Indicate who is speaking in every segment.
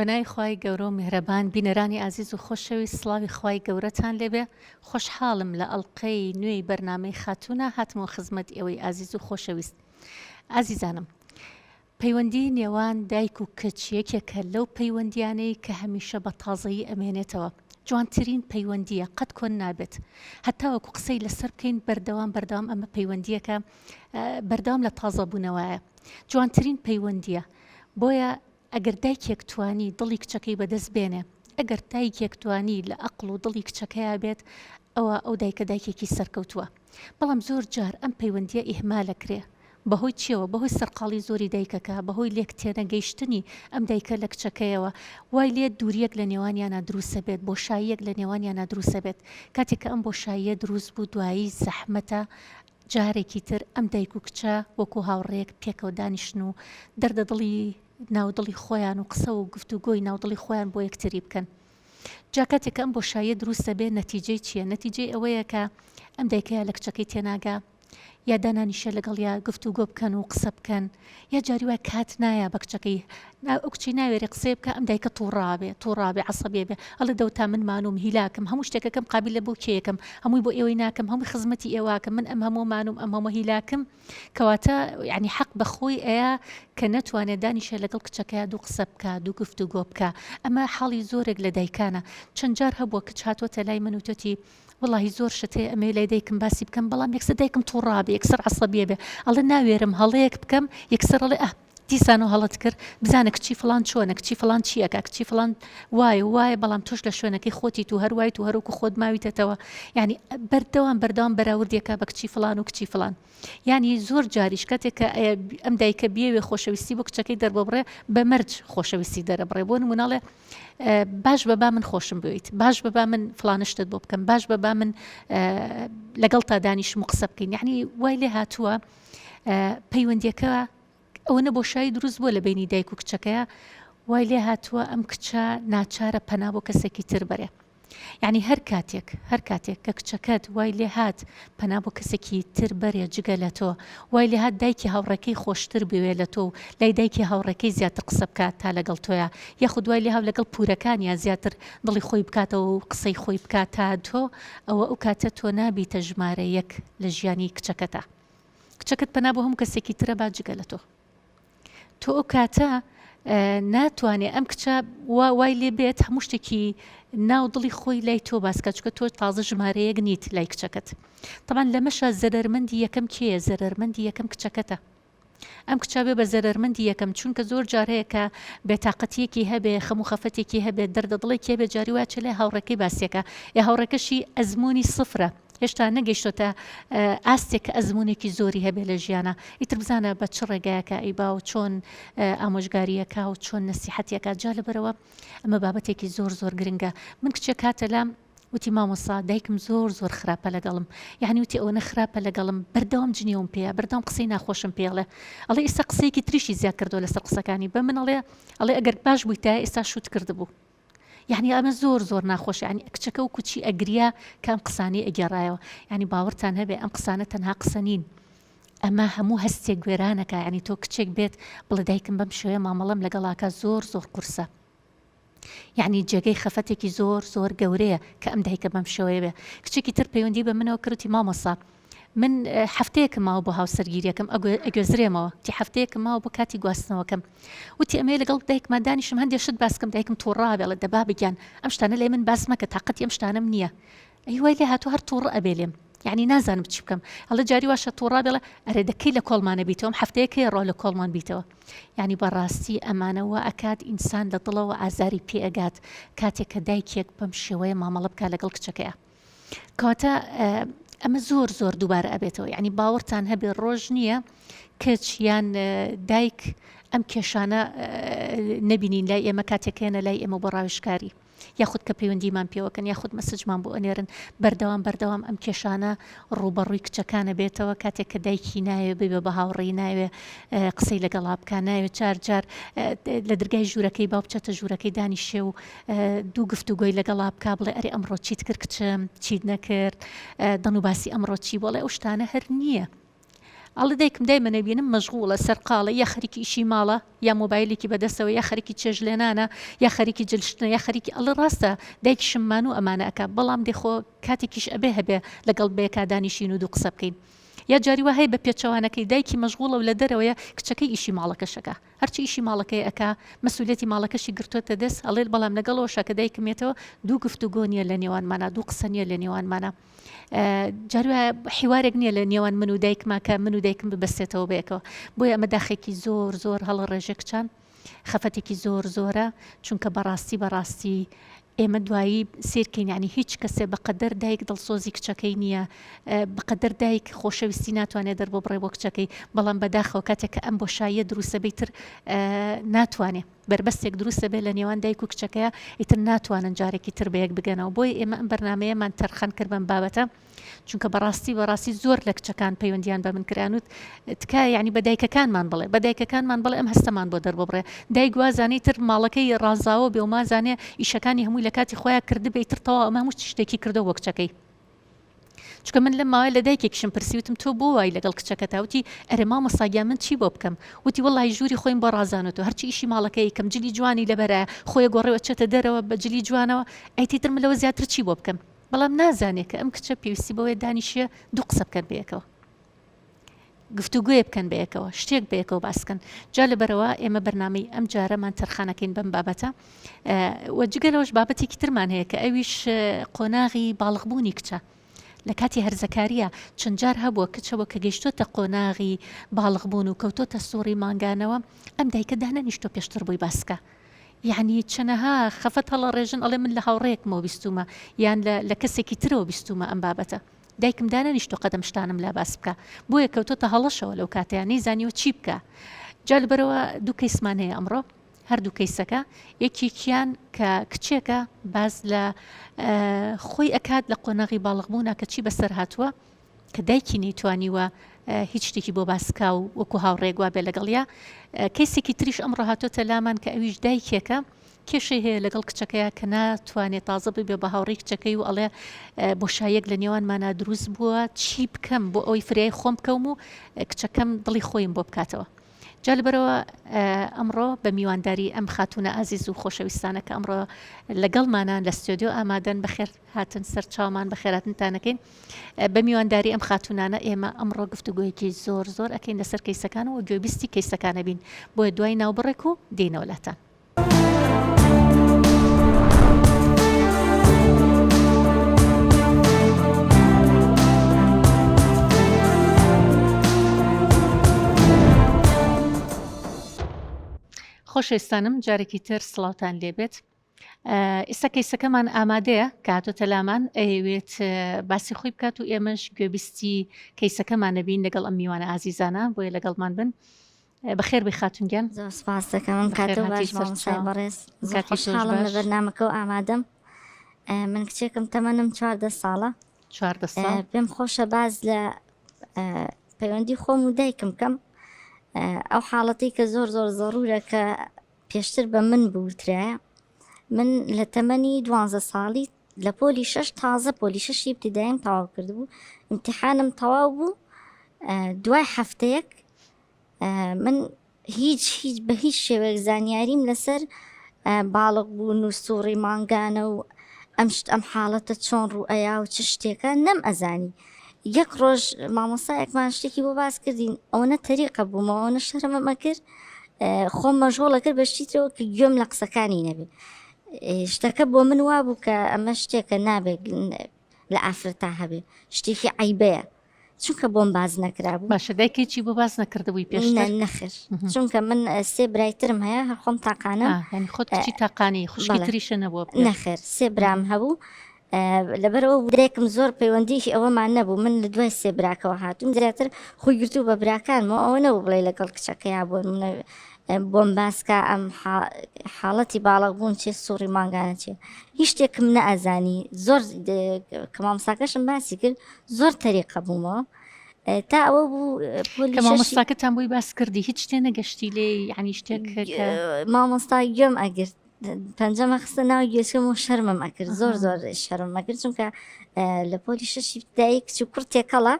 Speaker 1: بەناوی خوای گەورە و میهرەبان بینەرانی ئازیز و خۆشەویست سڵاوی خوای گەورەتان لێبێ خۆشحاڵم لە ئەڵقەی نوێی بەرنامەی خاتوونە هاتمەوە خزمەت ئێوەی ئازیز و خۆشەویست ئازیزانم پەیوەندی نێوان دایک و کچ یەکێکە لەو پەیوەندیانەی کە هەمیشە بە تازەیی ئەمێنێتەوە جوانترین پەیوەندیە قەت کۆن نابێت هەتاوەکو قسەی لەسەر بکەین بەردەوام بەردەوام ئەمە پەیوەندیەکە بەردەوام لە تازەبوونەوەیە جوانترین پەیوەندیە بۆیە ئەگەر دایکێک توانی دڵی کچەکەی بەدەست بێنێ، ئەگەر دایکێک توانی لە ئەقڵ و دڵی کچەکەیا بێت، ئەوا ئەو دایکە دایکێکی سەرکەوتووە. بەڵام زۆر جار ئەم پەیوەندییە ئیهمال ئەکرێ. بەهۆی چییەوە؟ بەهۆی سەرقاڵی زۆری دایکەکە، بەهۆی لێک تێنەگەیشتنی ئەم دایکە لە کچەکەیەوە، وای لێت دوورییەک لە نێوانیانا دروست ئەبێت، بۆشاییەک لە نێوانیانا دروست ئەبێت. کاتێک کە ئەم بۆشاییە دروست بوو دوایی زەحمەتە جارێکی تر ئەم دایک و کچە وەکو هاوڕێیەک پێکەوە دانیشن و دەردە دڵی ناو دڵی خۆیان و قسە و گفتوگۆی ناو دڵی خۆیان بۆ یەکتری بکەن. جا کاتێک کە ئەم بۆشاییە دروست دەبێ نەتیجەی چییە؟ نەتیجەی ئەوەیە کە ئەم دایکە یا لە کچەکەی تێناگا یا دانانیشە لەگەڵیا گفتوگۆ بکەن و قسە بکەن یا جاری وایە کات نایا بە کچەکەی ئەو کچەی ناوێرێ قسەیە بکا ئەم دایکە توڕابێ توڕابێ عەسەبیە بێ ئەڵێ دەو تا من مانوم هیلاکم هەموو شتێکەکەم قابیلە بۆ کێیەکەم هەمووی بۆ ئێوەی ناکەم هەمووی خزمەتی ئێواکەم من ئەم هەموو مانوم ئەم هەموو هیلاکم کەواتە یعنی حەق بە خۆی ئەیا کە نەتوانێت دانیشێ لەگەڵ کچەکەیا دوو قسە بکا دوو گفتوگۆ بکا ئەمە حاڵی زۆرێک لە دایکانە چەند جار هەبووە کچ هاتووەتە لای من وتوتی وەڵاهی زۆر شت هەیە ئەمەوێ لای دایکم باسی بکەم بەڵام یەکسەر دایکم توڕابێ یەکسەر عەسەبیە بێ ئەڵێ ناوێرم هەڵەیەک بکەم یەکسەر ئەڵێ ئە دیسانەوە هەڵەت کرد بزانە کچی فڵان چۆنە کچی فڵان چی ئەکا کچی فڵان وایە وایە بەڵام تۆش لە شوێنەکەی خۆتیت و هەر وایت و هەروەکو خۆت ماویتەتەوە یعنی بەردەوام بەردەوام بەراوردێکە بە کچی فڵان و کچی فڵان یعنی زۆر جاریش کاتێک کە ئەم دایکە بیەوێ خۆشەویستی بۆ کچەکەی دەرببڕێ بە مەرج خۆشەویستی دەرەبڕێ بۆ نموناڵێ باش بە با من خۆشم بویت باش بە با من فڵانە شتت بۆ بکەم باش بە با من لەگەڵ تا دانیشم و قسە بکەین یعنی وای لێ هاتووە پەیوەندیەکە ئەوەنە بۆشایی دروست بووە لە بینی دایک و کچەکەیە وای لێ هاتووە ئەم کچە ناچارە پەنا بۆ کەسێکی تر بەرێ یعنی هەر کاتێک هەر کاتێک کە کچەکەت وای لێ هات پەنا بۆ کەسێکی تر بەرێ جگە لە تۆ وای لێ هات دایکی هاوڕێکەی خۆشتر بوێ لە تۆ و لای دایکی هاوڕێکەی زیاتر قسە بکات تا لەگەڵ تۆیا یاخود وای لێ هاو لەگەڵ پورەکانیا زیاتر دڵی خۆی بکاتەوە و قسەی خۆی بکات تا تۆ ئەوە ئەو کاتە تۆ نابیتە ژمارە یەک لە ژیانی کچەکەتا کچەکەت پەنا بۆ هەموو کەسێکی ترە با جگە لە تۆ تۆ ئەو کاتە ناتوانێ ئەم کچە وا وای لێ بێت هەموو شتێکی ناو دڵی خۆی لای تۆ باسکە چکە تۆ تازە ژمارەیەک نیت لای کچەکەت تەبان لەمەشە زەرەرمەندی یەکەم کێیە زەرەرمەندی یەکەم کچەکەتە ئەم کچە بێ بە زەرەرمەندی یەکەم چونکە زۆر جار هەیە کە بێتاقەتیەکی هەبێ خەم و خەفەتێکی هەبێت دەردە دڵێکی هەبێت جاری وایە چ لای هاوڕێکەی باسیەکە یا هاوڕێکەشی ئەزمموی سفرە هێشتا نەگەیشتۆتە ئاستێک کە ئەزموونێکی زۆری هەبێ لە ژیانا ئیتر بزانە بە چ ڕێگایەکا ئەیبا و چۆن ئامۆژگاریەکا و چۆن نەسیحەتیەکا جا لەبەرەوە ئەمە بابەتێکی زۆر زۆر گرنگە من کچێک هاتە لام وتی مامۆسا دایکم زۆر زۆر خراپە لەگەڵم یعنی وتی ئەوەنە خراپە لەگەڵم بەردەوام جنێوم پێیە بەردەوام قسەی ناخۆشم پێڵێ ئەڵێ ئێستا قسەیەکی تریشی زیاد کردووە لەسەر قسەکانی بە من ئەڵێ ئەڵێ ئەگەر باش بوویتە ئێستا شوت کردبوو یەعنی ئەمە زۆر زۆر ناخۆشە یەعنی کچەکە وەکو چی ئەگریا کە ئەم قسانەی ئەگێڕایەوە یەعنی باوەڕتان هەبێ ئەم قسانە تەنها قسە نین ئەمە هەموو هەستێک وێرانەکە یەعنی تۆ کچێک بێت بڵێ دایکم بەم شێوەیە مامەڵەم لەگەڵاکە زۆر زۆر قورسە یعنی جێگەی خەفەتێکی زۆر زۆر گەورەیە کە ئەم دایکە بەم شێوەیە بێ کچێکی تر پەیوەندی بە منەوە کردی مامۆسا من هەفتەیەکم ماوە بۆ هاوسەرگیریەکەم ئەگوێزرێمەوە تی هەفتەیەکم ماوە بۆ کاتی گواستنەوەکەم وتی ئەمەوێ لەگەڵ دایکما دانیشم هەندێ شت باس کەم دایکم توڕە ئەبێ ئەڵێ دە بابە گیان ئەم شتانە لای من باس مەکە تاقەتی ئەم شتانەم نییە ئەی وای لێ هاتوو هەر توڕە ئەبێ لێم یعنی نازانم چی بکەم ئەڵێ جاری واشە توڕە بێڵێ ئەرێ دەکەی لە کۆڵمانە بیتەوە ئەم هەفتەیە کەی ڕۆ لە کۆڵمان بیتەوە یعنی بەڕاستی ئەمانە وا ئەکات ئینسان لە دڵەوە ئازاری پێ ئەگات کاتێک کە دایکێک بەم شێوەیە مامەڵە بکات لەگەڵ کچەکەیا کەواتە ئەمە زۆر زۆر دووبارە ئەبێتەوە یعنی باوەڕتان هەبێ ڕۆژ نییە کچ یان دایک ئەم کێشانە نەبینین لای ئێمە کاتێکێنە لای ئێمە بۆ ڕاوشکاری یاخود کە پەیوەندیمان پێوەکەن یاخود مەسجمان بۆ ئەنێرن بەردەوام بەردەوام ئەم کێشانە ڕووبەڕووی کچەکانە بێتەوە کاتێک کە دایکی ناوێ ببێ بە هاوڕێی ناوێ قسەی لەگەڵا بکە ناوێ چار جار لە درگای ژوورەکەی با بچێتە ژوورەکەی دانیشێ و دوو گفتوگۆی لەگەڵا بکا بڵێ ئەرێ ئەمڕۆ چیت کرد کچم چیت نەکرد دەن و باسی ئەمڕۆ چی بۆڵێ ئەو شتانە هەر نییە. ئەڵێ دایکم دایمە نەبینم مەشغوڵە سەرقاڵە یا خەریکی ئیشی ماڵە یا مۆبایلێکی بەدەستەوە یا خەریکی چێژلێنانە یا خەریکی جلشتنە یا خەریکی ئەڵێ ڕاستە دایکیشم مانوو ئەمانە ئەکا بەڵام دێ خۆ کاتێکیش ئەبێ هەبێ لەگەڵ بەیەکا دانیشین و دوو قسە بکەین یا جاری وا هەیە بە پێچەوانەکەی دایکی مەشغوڵە و لە دەرەوەیە کچەکەی ئیشی ماڵەکەش ئەکا هەرچی ئیشی ماڵەکەی ئەکا مەسولیەتی ماڵەکەشی گرتۆتە دەست ئەڵێ بەڵام لەگەڵ ئەوەشا کە دایکم یەتەوە دوو گفتوگۆ نییە لە نێوانمانا دوو قسە نییە لە نێوانمانا جاری وایە حیوارێک نییە لە نێوان من و دایکما کە من و دایکم ببەستێتەوە بەیەکەوە بۆیە ئەمە داخێکی زۆر زۆر هەڵە ڕێژە کچان خەفەتێکی زۆر زۆرە چونکە بەڕاستی بەڕاستی ئێمە دوایی سیرکەین ینی هیچ کەسێ بەقەدەر دایک دڵسۆزی کچەکەی نییە بەقەدەر دایک خۆشەویستی ناتوانێت دەربۆ بڕێ بۆ کچەکەی بەڵام بەداخەوە کاتێک کە ئەم بۆشاییە دروستە بیتر ناتوانێ بەربەستێک دروست دەبێت لە نێوان دایک و کچەکەیا ئیتر ناتوانن جارێکی تر بەیەک بگەنەوە بۆیە ئێمە ئەم بەرنامەیەمان تەرخان کرد بەم بابەتە چونکە بەڕاستی بەڕاستی زۆر لە کچەکان پەیوەندیان بە من کران وت تکایە یعنی بە دایکەکانمان بڵێ بە دایکەکانمان بڵێ ئەم هەستەمان بۆ دەرببڕێ دایک وازانێ تر ماڵەکەی ڕازاوە بێ و مازانێ ئیشەکانی هەمووی لە کاتی خۆیان کردبێ تر تەواو ئەمە هەموو شتێکی کردەوە بۆ کچەکەی چونکە من لەم ماوەیە لە دایکێکیشم پرسی وتم تۆ بۆ وای لەگەڵ کچەکەتا وتی ئەرێ مامۆستا گیان من چی بۆ بکەم وتی وەڵی ژووری خۆیم بۆ ڕازانەوە هەرچی ئیشی ماڵەکەی کەم جلی جوانی لەبەرە خۆی گۆڕێوە چێتە دەرەوە بە جلی جوانەوە ئەی تر من لەوە زیاتر چی بۆ بکەم بەڵام نازانێ کە ئەم کچە پێویستی بەوەیە دانیشێ دوو قسە بکەن بەیەکەوە گفتوگۆیە بکەن بەیەکەوە شتێک بەیەکەوە باس بکەن جا لەبەرەوە ئێمە بەرنامەی ئەم جارەمان تەرخانەکەین بەم بابەتە و جگە لەوەش بابەتێکی ترمان هەیە کە ئەویش قۆناغی باڵغبوونی کچە لە کاتی هەرزەکاریە چەند جار هەبووە کچەوە کە گەیشتۆتە قۆناغی باڵغبوون و کەوتۆتە سوڕی مانگانەوە ئەم دایکە دانەنیشتۆ پێشتر بۆی باسکە یعنی چەنەها خەفەت هەڵەڕێژن ئەڵێ من لە هاوڕێیەکمەوە بیستومە یان لە کەسێکی ترەوە بیستومە ئەم بابەتە دایکم دانەنیشتوە قەت ئەم شتانەم لا باس بکا بۆیە کەوتۆتە هەڵەشەوە لەو کاتەیا نەیزانیوە چی بکا جا لەبەرەوە دوو کەیسمان هەیە ئەمڕۆ هەردوو کەیسەکە یەکێکیان کە کچێکە باز لە خۆی ئەکات لە قۆناغی باڵغبوونا کە چی بەسەر هاتووە کە دایکی نەیتوانیوە هیچ شتێکی بۆ باسکا و وەکو هاوڕێک وابێ لەگەڵیا کەیسێکی تریش ئەمڕۆ هاتۆتە لامان کە ئەویش دایکێکە کێشەی هەیە لەگەڵ کچەکەیا کە ناتوانێ تازە ببێ بە هاوڕێی کچەکەی و ئەڵێ بۆشاییەک لە نێوانمانا دروست بووە چی بکەم بۆ ئەوەی فریای خۆم بکەوم و کچەکەم دڵی خۆیم بۆ بکاتەوە جا لەبەرەوە ئەمڕۆ بە میوانداری ئەم خاتونە ئازیز و خۆشەویستانە کە ئەمڕۆ لەگەڵمانان لە ستۆدیۆ ئامادەن بەخێر هاتن سەر چاومان بەخێراتنتانەکەین بە میوانداری ئەم خاتونانە ئێمە ئەمڕۆ گفتوگۆیەکی زۆر زۆر ئەەکەین لەسەر کەیسەکان و گوێبیستی کەیسەکانە بین بۆیە دوای ناوبڕێک و دێنەوە لاتان. خۆشەویستانم جارێکی تر سڵاوتان لێبێت ئێستا کەیسەکەمان ئامادەیە کە هاتۆتە لامان ئەیەوێت باسی خۆی بکات و ئێمەش گوێبیستی کەیسەکەمان نەبین لەگەڵ ئەم میوانە ئازیزانە بۆیە لەگەڵمان بن بەخێر بێی خاتون گیان.
Speaker 2: زۆر سپاس دەکەم ئەم کاتە باش مامۆستای بەڕێز زۆر خۆشحاڵم لە بەرنامەکە و ئامادەم من کچێکم تەمەنم 14 ساڵە
Speaker 1: 14 ساڵ
Speaker 2: پێم خۆشە باز لە پەیوەندی خۆم و دایکم بکەم ئەو حاڵەتی کە زۆر زۆر زەڕورە کە پێشتر بە من بوترایە من لە تەمەنی دوانزە ساڵی لە پۆلی شەش تازە پۆلی شەشی ابتدایم تەواو کردبوو امتحانم تەواو بوو دوای هەفتەیەک من هیچ هیچ بە هیچ شێوەیەک زانیاریم لەسەر باڵق بوون و سوڕی مانگانە و ئەم شت ئەم حاڵەتە چۆن ڕوو ئەیا و چ شتێکە نەم ئەزانی یەک ڕۆژ مامۆسایەکمان شتێکی بۆ باس کردین ئەوەنە تەریقە بوومەوە ئەوەنە شەرمم ئەکرد خۆم مەژغوڵە کرد بە شتی ترەوە کە گوێم لە قسەکانی نەبێ شتەکە بۆ من وابوو کە ئەمە شتێکە نابێت لە ئافرەتا هەبێ شتێکی عیبەیە چونکە بۆم باس نەکرابوو.
Speaker 1: باشە دایکت چی بۆ باس نەکردبووی پێشتر؟
Speaker 2: نەخێر چونکە من سێ برای ترم هەیە هەر خۆم تاقانم.
Speaker 1: یانی خۆت کچی تاقانی خوشکی تریشە نەبووە؟
Speaker 2: نەخێر سێ برام هەبوو لەبەرئەوە دایکم زۆر پەیوەندیی ئەوەمان نەبوو من لە دوای سێ براکەوە هاتووم زیاتر خۆی گرتوو بە براکانمەوە ئەوە نەبوو بڵێ لەگەڵ کچەکەیا بۆ نمونە بۆم باسکە ئەم حاڵەتی باڵغ بوون چێ سوڕی مانگانە چێ هیچ شتێکم نەئەزانی زۆر کە مامۆستاکەشم باسی کرد زۆر تەریقە بوومەوە تا ئەوە بوو
Speaker 1: پۆلی کە مامۆستاکەتان بۆی باس کردی هیچ شتێ نەگەشتی لێ یعنی شتێک
Speaker 2: مامۆستا گوێم ئەگرت پەنجەمە خستە ناو گوێچکەم و شەرمم ئەکرد زۆر زۆر شەرم ئەکرد چونکە لە پۆلی شەشی ابتدایی کچ و کوڕ تێکەڵە.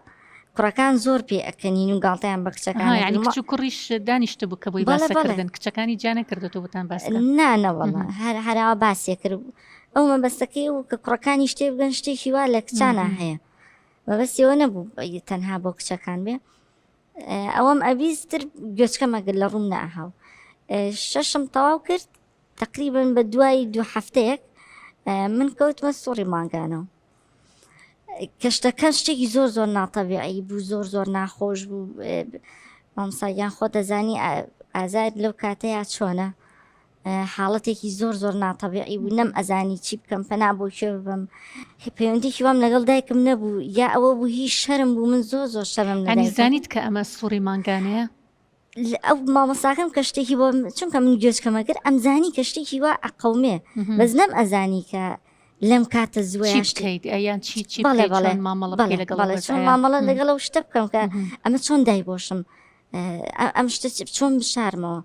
Speaker 2: کوڕەکان زۆر پێ ئەکەنین و گاڵتەیان بە کچەکان
Speaker 1: ئەها یانی کچ و کوڕیش دانیشتبوو کە بۆی
Speaker 2: بەڵێ بەڵێ
Speaker 1: باسەکردن کچەکانی جیا نەکردۆتەوە بۆتان باس کەن
Speaker 2: نا نەوەڵا هەر هەراوە باسێ کرد ئەو مەبەستەکەی و کە کوڕەکانی شتێ بگەن شتێکی وا لە کچانا هەیە مەبەستی ئەوە نەبوو تەنها بۆ کچەکان بێ ئەوەم ئەبیست تر گوێچکەم ئەگر لە ڕووم نەئەهاو شەشم تەواو کرد تقریبا بە دوای دوو هەفتەیەک من کەوتمە سوڕی مانگانەوە کە شتەکان شتێکی زۆر زۆر ناتەبیعی بوو زۆر زۆر ناخۆش بوو مامساگیان خۆ دەزانی ئازار لەو کاتەیە چۆنە حاڵەتێکی زۆر زۆر ناتەبیعی بوو نەم ئەزانی چی بکەم پەنا بۆ کوێ ببەم پەیوەندیکی وام لەگەڵ دایکم نەبوو یا ئەوە بوو هی شەرم بوو من زۆر زۆر شەرم لە
Speaker 1: یانی
Speaker 2: دایکم
Speaker 1: زانیت کە ئەمە سوڕی مانگانەیە؟
Speaker 2: ئەو مامۆستاکەم کە شتێکی بۆ چونکە من گوێچکەمە کرد ئەمزانی کە شتێکی وا ئەقەومێ بەس نەم ئەزانی کە لەم کاتە
Speaker 1: زووە چی بکەیت یان چی چی
Speaker 2: بەڵێ
Speaker 1: بکەیت
Speaker 2: بەڵێ
Speaker 1: چۆن مامەڵە
Speaker 2: بەڵێ
Speaker 1: بکەیت لەگەڵ
Speaker 2: بەڵێ
Speaker 1: ئەو
Speaker 2: چۆن
Speaker 1: وەزعەیا؟
Speaker 2: مامەڵە لەگەڵ ئەو شتە بکەم کە ئەمە چۆن دایبۆشم ئەم شتە چۆن بشارمەوە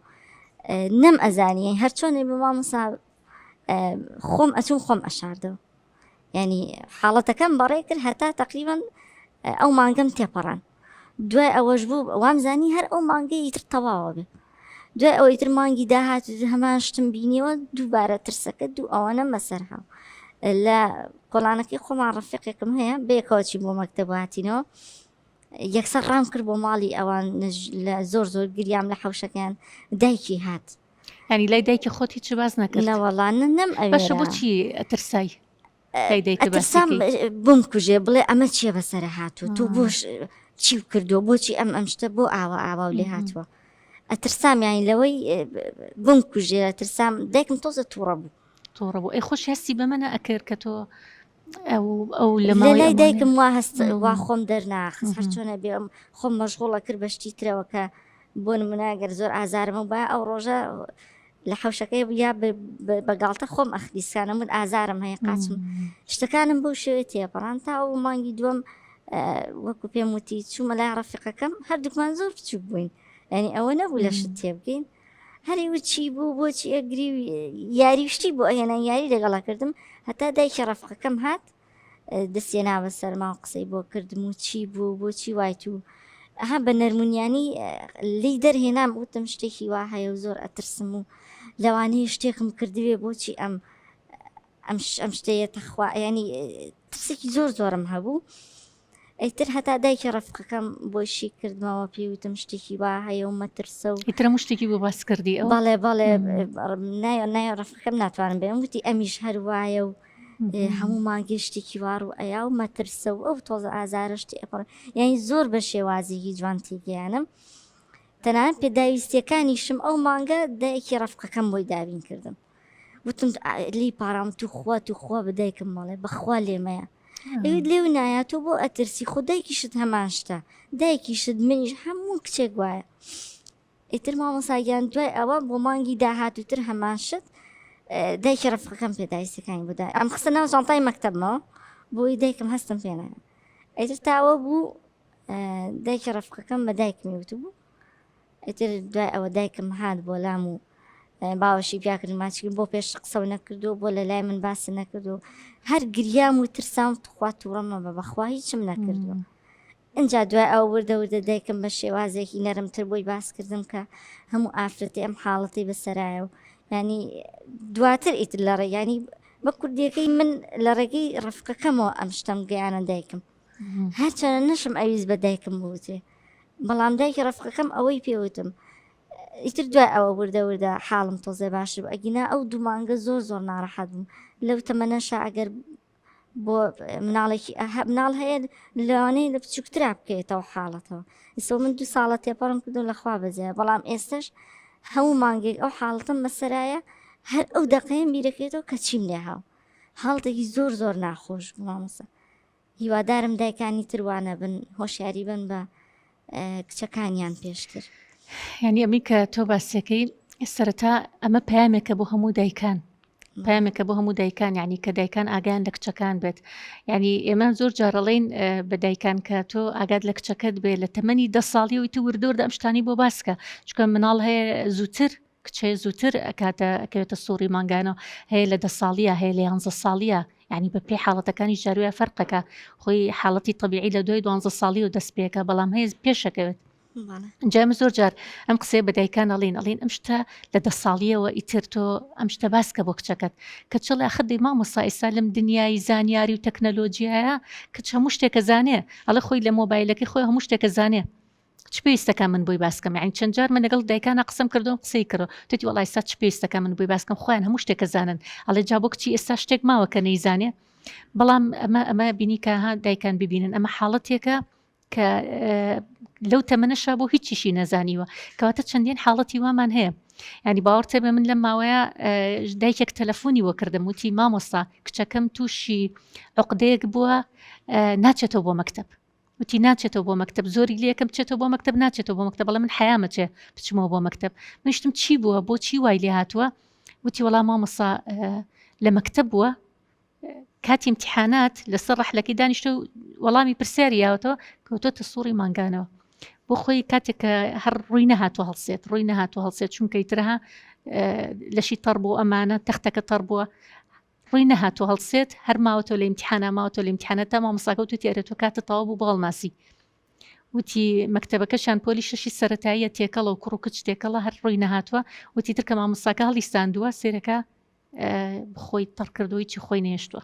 Speaker 2: نەم ئەزانی هەرچۆنێ بە مامۆسا خۆم ئەچوم خۆم ئەشاردەوە ینی حاڵەتەکەم بەڕێ کرد هەتا تقریبان ئەو مانگەم تێپەڕان دوای ئەوەش بوو وامزانی هەر ئەو مانگەی ئیتر تەواوە بێ دوای ئەوەی تر مانگی داهات هەمان شتم بینیەوە دووبارە ترسەکە دوو ئەوەنە مەسەر هاو لە کۆڵانەکەی خۆمان ڕفیقێکم هەیە بەیەکەوە چی بۆ مەکتەب هاتینەوە یەکسەر ڕام کرد بۆ ماڵی ئەوان لە زۆر زۆر گریام لە حەوشەکەیان دایکی هات.
Speaker 1: یانی لای دایکی خۆت هیچ باس نەکرد؟
Speaker 2: نەوەڵا نەم
Speaker 1: باشە
Speaker 2: ئەوێرا.
Speaker 1: بۆچی ئەترسای لای دایکت باسی
Speaker 2: ئەترسام
Speaker 1: کەی؟
Speaker 2: بم کوژێ بڵێ ئەمە چیە بەسەرە هاتوو تۆ بۆش چی کردووە بۆچی ئەم ئەم شتە بۆ ئاوا ئاوا و لێ هاتووە ئەترسام یانی لەوەی بم کوژێ ئەترسام دایکم تۆزە تووڕە بوو.
Speaker 1: تووڕە بوو ئەی خۆشی هەستی بەمە نەئەکرد کە تۆ ئەو ئەو لە
Speaker 2: لە
Speaker 1: ماوەی
Speaker 2: لای
Speaker 1: ئەمانەی
Speaker 2: دایکم وا هەست وا خۆم دەرناخست هەرچۆنە بێ ئەم خۆم مەشغوڵە کرد بە شتی ترەوە کە بۆ نمونە گەر زۆر ئازارم با ئەو ڕۆژە لە حەوشەکەی یا بە گاڵتە خۆم ئەخلیسکانە من ئازارم هەیە قاچم شتەکانم بەو شێوێ تێپەڕان تا ئەو مانگی دووەم وەکو پێم وتی چوومە لای ڕەفیقەکەم هەردووکمان زۆر بچووک بووین یعنی ئەوە نەبوو لە شت تێبگەین هەری وت چی بوو بۆچی ئەگری و یاری شتی بۆ ئەهێنا یاری لەگەڵا کردم هەتا دایکی ڕەفقەکەم هات دەستێنا بە سەرما و قسەی بۆ کردم و چی بوو بۆچی وایت و ئەها بە نەرمونیانی لی دەرهێنام وتم شتێکی وا هەیە و زۆر ئەترسم و لەوانەیە شتێکم کردوێ بۆچی ئەم ئەم ئەم شتەیە تەخوا ینی ترسێکی زۆر زۆرم هەبوو ئیتر هەتا دایکی ڕەفیقەکەم بۆی شی کردمەوە پێی وتم شتێکی وا هەیە و مەترسە و
Speaker 1: ئیتر هەموو شتێکی بۆ باس کردی ئەو
Speaker 2: بەڵێ بەڵێ نایە نایە ڕەفیقەکەم ناتوانم بێم وتی ئەمیش هەر وایە و هەموو مانگی شتێکی وا ڕوو ئەیا و مەترسە و ئەو تۆزە ئازارە شتی ئەپەڕ یانی زۆر بە شێوازێکی جوان تێگەیانم تەنانەت پێداویستیەکانیشم ئەو مانگە دایکی ڕەفقەکەم بۆی دابین کردم وتم لی پارام توخوا توخوا بە دایکم مەڵێ بەخوا لێمەیە ئەویت لێو نایە تۆ بۆ ئەترسی خۆ دایکیشت هەمان شتە دایکیشت منیش هەموو کچێک وایە ئیتر مامۆساگیان دوای ئەوە بۆ مانگی داهاتووتر هەمان شت دایکی ڕفقەکەم پێداویستەکانی بۆ دا ئەم خستە ناو جانتای مەکتەبمەوە بۆی دایکم هەستم پێ نەکا ئیتر تاوە بوو دایکی ڕفقەکەم بە دایکمی وتبوو ئیتر دوای ئەوە دایکم هات بۆ لام و باوەشی پیاکردم ماچکردم بۆ پێش قسەو نەکردو بۆ لە لای من باس نەکردو هەر گریام و ترسام تخوا تووڕە مەبە بەخوا هیچم نەکردووە ئینجا دوای ئەو وردە وردە دایکم بە شێوازێکی نەرمتر بۆی باس کردم کە هەموو ئافرەتی ئەم حاڵەتی بەسەرایە و ینی دواتر ئیتر لە ڕێ ینی بە کوردیەکەی من لە ڕێگەی ڕفقەکەمەوە ئەم شتەم گەیانە دایکم هەرچەنە نەشم ئەویست بە دایکم بوترێ بەڵام دایکی ڕەفقەکەم ئەوەی پێوتم ئیتر دوای ئەوە وردە وردە حاڵم تۆزێ باش بوو ئەگینا ئەو دوو مانگە زۆر زۆر ناڕەحەت بووم لەو تەمەنەشا ئەگەر بۆ مناڵێکی مناڵ هەیە لەوانەیە لە بچووکترا بکەوێتەوە حاڵەتەوە ئیسۆ من دوو ساڵە تێپەڕم کردو لەخوا بەزێ بەڵام ئێستش هەموو مانگێک ئەو حاڵەتم بەسەرایە هەر ئەو دەقەیەم بیرەکەێتەوە کە چیم لێ هاو حاڵەتێکی زۆر زۆر ناخۆش بوو مامۆستا هیوادارم دایکانی تر وانەبن هۆشیاری بن بە کچەکانیان پێشتر.
Speaker 1: یعنی ئەمی کە تۆ باسیەکەی سەرەتا ئەمە پەیامێکە بۆ هەموو دایکان پامێکە بۆ هەموو دایکان یعنی کە دایکان ئاگیان لە کچەکان بێت یعنی ئێمە زۆر جارەڵین بە دایکان کە تۆ ئاگات لە کچەکەت بێ لە تەمەنی دە ساڵیەوەی تو وردۆردە ئەم شتانی بۆ باسکە چکە مناڵ هەیە زووتر. کچ هەیە زووتر ئەکاتە ئەکەوێتە سوڕی مانگانەوە هەیە لە دە ساڵیە هەیە لە یانزە ساڵیە یعنی بە پێی حاڵەتەکانی جاروە فەرقەکە خۆی حاڵەتی طبیعی لە دوای دوانزە ساڵی و دەست پێکە بەڵام هەیە پێشەکەوێت جا ئێمە زۆر جار ئەم قسەیە بە دایکان ئەڵین ئەڵین ئەم شتە لە دە ساڵیەوە ئیتر تۆ ئەم شتە باس کە بۆ کچەکەت کە چڵێ ئاخر دەی مامۆستا ئێستا لەم دنیای زانیاری و تەکنەلۆجیایە کچ هەموو شتێکە زانێ ئەڵێ خۆی لە مۆبایلەکەی خۆی هەموو شتێکە زانێ چ پێویستەکە من بۆی باسکەم یعنی چەند جار من لەگەڵ دایکانە قسەم کردو قسەی کردو توتی وەڵا ئێستا چ پێویستەکە من بۆی باسکەم خۆیان هەموو شتێکە زانن ئەڵێ جا بۆ کچی ئێستا شتێک ماوە کە نەیزانێ بەڵام ئەمە ئەمە بینی کە ها دایکان ببینن ئەمە حاڵەتێکە کە لەو تەمەنەشا بۆ هیچیشی نەزانیوە کەواتە چەندین حاڵەتی وامان هەیە ینی باوەڕتێ بە من لەم ماوەیە دایکێک تەلەفۆنی وە کردم وتی مامۆستا کچەکەم تووشی عقدەیەک بووە ناچێتەوە بۆ مەکتب وتی ناچێتەوە بۆ مەکتب زۆری لەکەم بچێتەوە بۆ مەکتب ناچێتەوە بۆ مەکتب بەڵێ من حەیامەچێ بچمەوە بۆ مەکتب منشتم چی بووە بۆچی وای لێ هاتووە وتی وەڵام مامۆسا لە مەکتب بووە کاتی امتحانات لەسەر ڕەحلەکەی دانیشتە و وەڵامی پرسیاری یاوەتەوە کەوتۆتە سوڕی مانگانەوە بۆ خۆی کاتێک کە هەر ڕووی نەهاتوو هەڵسێت ڕووی نەهاتوو هەڵسێت چونکە ئیترها لەشی تەڕ بوو ئەمانە تەختەکە تەڕ بووە ڕووی نەهاتوو هەڵسێت هەر ماوەتەوە لە ئیمتحانا ماوەتەوە لە ئیمتحانە تا مامۆستاکە وتوتی ئەرێ تۆ کاتە تەواو بوو بۆ هەڵناسی وتی مەکتەبەکەشیان پۆلی شەشی سەتاییە تێکەڵە و کوڕ و کچ تێکەڵە هەر ڕووی نەهاتووە وتی تر کە مامۆستاکە هەڵیستاندووە سێرەکە خۆی تەڕ کردووە هیچی خۆی نێشتووە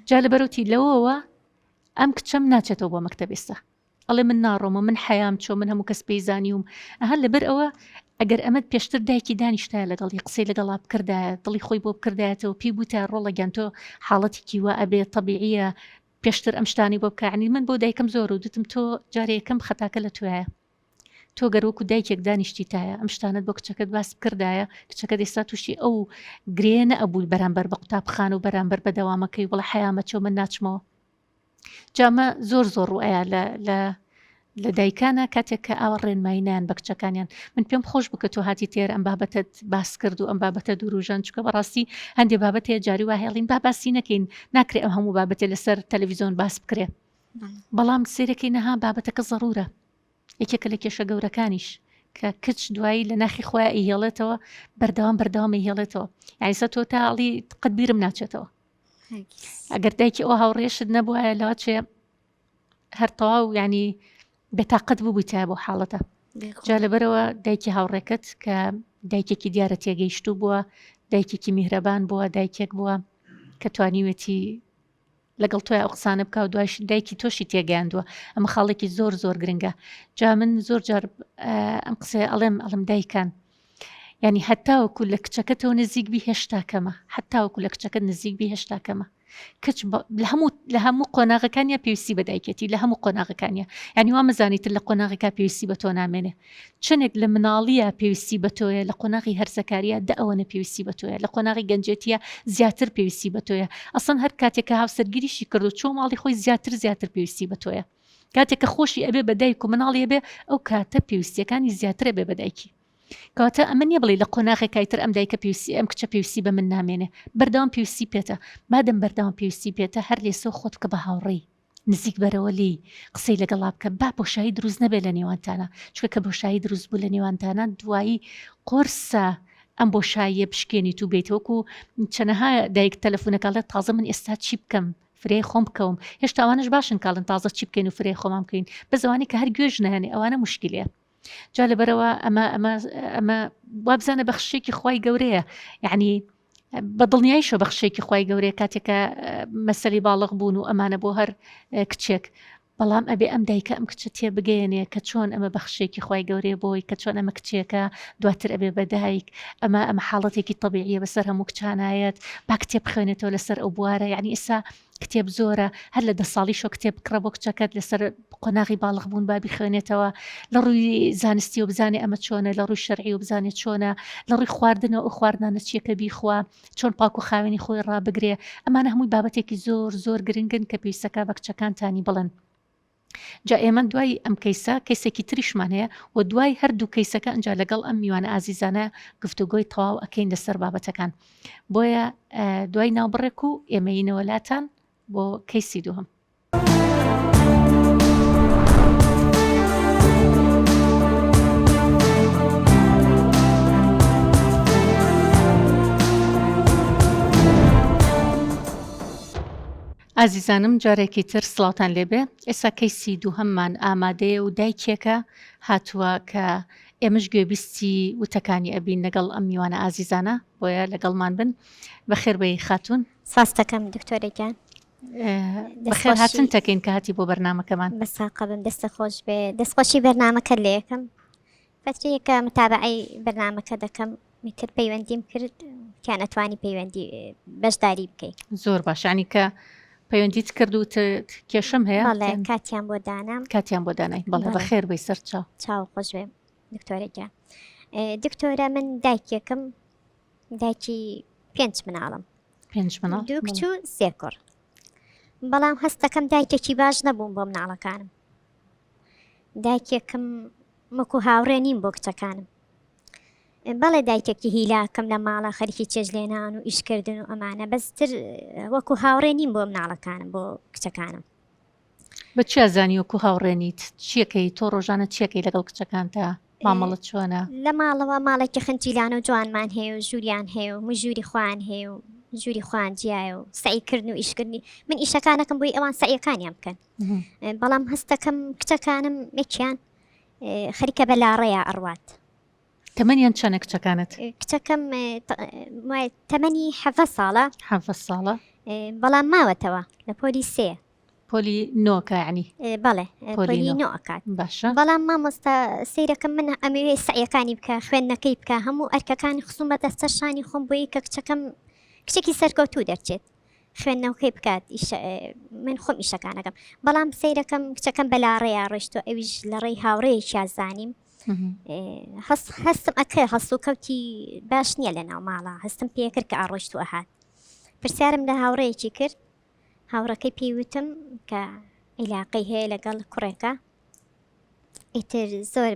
Speaker 1: جا لەبەرەوتی لەوەوە ئەم کچەم ناچێتەوە بۆ مەکتەب ئێستا ئەڵێ من ناڕۆمە من حەیام چۆ من هەموو کەس پێی زانیوم ئەها لەبەر ئەوە ئەگەر ئەمەد پێشتر دایکی دانیشتایە لەگەڵی قسەی لەگەڵا بکردایە دڵی خۆی بۆ بکردایەتەوە پێی بوتە ڕۆڵە گیان تۆ حاڵەتێکی وا ئەبێ تەبیعیە پێشتر ئەم شتانی بۆ بکە یعنی من بۆ دایکم زۆر و دوتم تۆ جارێ یەکەم خەتاکە لە تۆیە تۆ گەر وەکو دایکێک دانیشتیتایە ئەم شتانەت بۆ کچەکەت باس بکردایە کچەکەت ئێستا تووشی ئەو گرێ نەئەبوو بەرامبەر بە قوتابخانە و بەرامبەر بە دەوامەکەی بڵێ حەیامە چۆ من ناچمەوە جامە زۆر زۆر ڕوئەیە لە لە لە دایکانە کاتێک کە ئاوا ڕێنمایی نایەن بە کچەکانیان من پێم خۆش بوو کە تۆ هاتی تێر ئەم بابەتەت باس کرد و ئەم بابەتە دوروژان چکە بەڕاستی هەندێ بابەت هەیە جاری وا هێڵین با باسی نەکەین ناکرێ ئەم هەموو بابەتێ لەسەر تەلەڤیزیۆن باس بکرێ بەڵام سێرەکەی نەها بابەتەکە زەڕورە یەکێکە لە کێشە گەورەکانیش کە کچ دوایی لە ناخی خۆیان ئیهێڵێتەوە بەردەوام بەردەوام ئیهێڵێتەوە یعنی تۆ تا ئەڵی قەت بیرم ناچێتەوە ئەگەر دایکی ئەو هاوڕێشت نەبووایە لەوە چێ هەر تەواو ینی بێتاقەت ببوویتە بۆ حاڵەتە جا لەبەرەوە دایکی هاوڕێکەت کە دایکێکی دیارە تێگەیشتوو بووە دایکێکی میهرەبان بووە دایکێک بووە کە توانیوێتی لەگەڵ تۆی ئەو قسانە بکە و دوایش دایکی تۆشی تێگەیاندووە ئەمە خاڵێکی زۆر زۆر گرنگە جا من زۆر جار ئەم قسەیە ئەڵێم ئەڵم دایکان ینی هەتاوەکو لە کچەکەتەوە نزیک بی هێشتا کەمە هەتاوەکو لە کچەکە نزیک بی هێشتا کەمە کچ لە هەموو لە هەموو قۆناغەکانیا پێویستی بە دایکێتی لە هەموو قۆناغەکانیا یعنی وا مەزانیتر لە قۆناغێکا پێویستی بە تۆ نامێنێ چەندێک لە مناڵیە پێویستی بە تۆیە لە قۆناغی هەرزەکاریە دە ئەوەنە پێویستی بە تۆیە لە قۆناغی گەنجێتیە زیاتر پێویستی بە تۆیە ئەسڵەن هەر کاتێک کە هاوسەرگیریشی کردو چۆ ماڵی خۆی زیاتر زیاتر پێویستی بە تۆیە کاتێک کە خۆشی ئەبێ بە دایک و مناڵی ئەبێ ئەو کاتە پێویستیەکانی زیاتر ئەبێ بە دایکی کەواتە ئەمە نییە بڵێ لە قۆناغێکای تر ئەم دایکە پێویستی ئەم کچە پێویستی بە من نامێنێ بەردەوام پێویستی پێتە مادەم بەردەوام پێویستی پێتە هەر لێسەوە خۆت بکە بە هاوڕێی نزیک بەرەوە لێی قسەی لەگەڵا بکە با بۆشایی دروست نەبێت لە نێوانتانە چونکە کە بۆشایی دروست بوو لە نێوانتانە دوایی قورسە ئەم بۆشاییە بشکێنیت و بێیت وەکو چەنەها دایک تەلەفونەکە ئەڵێ تازە من ئێستا چی بکەم فرێ خۆم بکەوم هێشتا ئەوانەش باشن کاڵن تازە چی بکەین و فرێ خۆمان بکەین بەس ئەوانەی کە هەر گوێش نایەنێ ئەوانە مشکلەیە جا لەبەرەوە ئەمە ئەمە ئەمە وابزانە بەخشێکی خوای گەورەیە یعنی بە دڵنیاییشەوە بەخشێکی خوای گەورەیە کاتێکە مەسەلی باڵغ بوون و ئەمانە بۆ هەر کچێک بەڵام ئەبێ ئەم دایکە ئەم کچە تێ بگەیەنێ کە چۆن ئەمە بەخشێکی خوای گەورەیە بۆی کە چۆن ئەمە کچێکە دواتر ئەبێ بە دایک ئەمە ئەمە حاڵەتێکی تەبیعیە بەسەر هەموو کچانایەت با کتێب بخوێنێتەوە لەسەر ئەو بوارە یعنی ئێستا کتێب زۆرە هەر لە دە ساڵیشەوە کتێب بکڕە بۆ کچەکەت لەسەر قۆناغی باڵغ بوون با بیخوێنێتەوە لە ڕووی زانستی و بزانێ ئەمە چۆنە لە ڕووی شەرعی و بزانێ چۆنە لە ڕووی خواردنەوە ئەو خواردنانە چییە کە بیخوا چۆن پاک و خاوێنی خۆی ڕابگرێ ئەمانە هەمووی بابەتێکی زۆر زۆر گرنگن کە پێویستەکە بە کچەکانتانی بڵێن جا ئێمە دوای ئەم کەیسە کەیسێکی تریشمان هەیە و دوای هەردوو کەیسەکە ئەجا لەگەڵ ئەم میوانە ئازیزانە گفتوگۆی تەواو ئەکەین لەسەر بابەتەکان بۆیە دوای ناوبڕێک و ئێمەینەوە لاتان بۆ کەیسی دووهەم. ئازیزانم جارێکی تر سڵاوتان لێبێ ئێستا کەیسی دووهەممان ئامادەیە و دایکێکە هاتووە کە ئێمەش گوێبیستی وتەکانی ئەبین لەگەڵ ئەم میوانە ئازیزانە بۆیە لەگەڵمان بن بەخێربێی خاتوون.
Speaker 3: سپاستەکەم دکتۆرە گیان.
Speaker 1: بەخێر هاتن تەکەین کە هاتی بۆ بەرنامەکەمان.
Speaker 3: بەساقە بم دەستە خۆش بێ دەستخۆشی بەرنامەکەت لێ یەکەم فەترەیەکە متابعەی بەرنامەکە دەکەم میتر پەیوەندیم کرد کیان ئەتوانی پەیوەندی بەشداری بکەی
Speaker 1: زۆر باشانی کە پەیوەندیت کرد و کێشەم هەیە
Speaker 3: بەڵێ کاتیان بۆ دانام
Speaker 1: کاتیان بۆ دانای بەڵێ بەخێر بێی سەر چاو
Speaker 3: چاو خۆش بێ دکتۆرە گیان دکتۆرە من دایکێکم دایکی پێنج مناڵم
Speaker 1: پێنج مناڵ
Speaker 3: دوو کچ و سێ کوڕ بەڵام هەستەکەم دایکێکی باش نەبووم بۆ مناڵەکانم دایکێکم وەکو هاوڕێ نیم بۆ کچەکانم بەڵێ دایکێکی هیلاکم لە ماڵە خەریکی چێژ لێنان و ئیشکردن و ئەمانە بەستر وەکو هاوڕێ نیم بۆ مناڵەکانم بۆ کچەکانم
Speaker 1: بە چیا زانی وەکو هاوڕێ نیت چیەکەی تۆ ڕۆژانە چیەکەی لەگەڵ کچەکانتا مامەڵەت چۆنە؟
Speaker 3: لە ماڵەوە ماڵێکی خنجیلانە و جوانمان هەیە و ژووریان هەیە و من ژووری خۆیان هەیە و ژووری خۆیان جیایە و سەعیکردن و ئیشکردنی من ئیشەکانەکەم بۆی ئەوان سەعیەکانیان بکەن بەڵام هەستەکەم کچەکانم یەکیان خەریکە بە لاڕێیا ئەڕوات.
Speaker 1: تەمەنیان چەنە کچەکانت؟
Speaker 3: کچەکەم تەمەنی حەڤە ساڵە.
Speaker 1: حەڤە ساڵە.
Speaker 3: بەڵام ماوەتەوە لە پۆلی سێ.
Speaker 1: پۆلی نۆکە یعنی؟
Speaker 3: بەڵێ پۆلی نۆ ئەکات.
Speaker 1: باشە.
Speaker 3: بەڵام مامۆستا سەیرەکەم من ئەمەوێ سەعیەکانی بکە خوێندنەکەی بکە هەموو ئەرکەکانی خستوومەتە سەر شانی خۆم بۆی کە کچەکەم کچێکی سەرکەوتوو دەرچێت. خوێندنەوەکەی بکات من خۆم ئیشەکانەکەم بەڵام سەیرەکەم کچەکەم بەلاڕێیا ڕۆیشتۆ ئەویش لە ڕێی هاوڕێیەکیا زانیم هەست هەستم ئەکرد هەست و کەوتی باش نییە لە ناو ماڵە هەستم پێکرد کە ئاڕۆیشت و ئەهات پرسیارم لە هاوڕێیەکی کرد هاوڕەکەی پێی وتم کە عیلاقەی هەیە لەگەڵ کوڕێکە ئیتر زۆر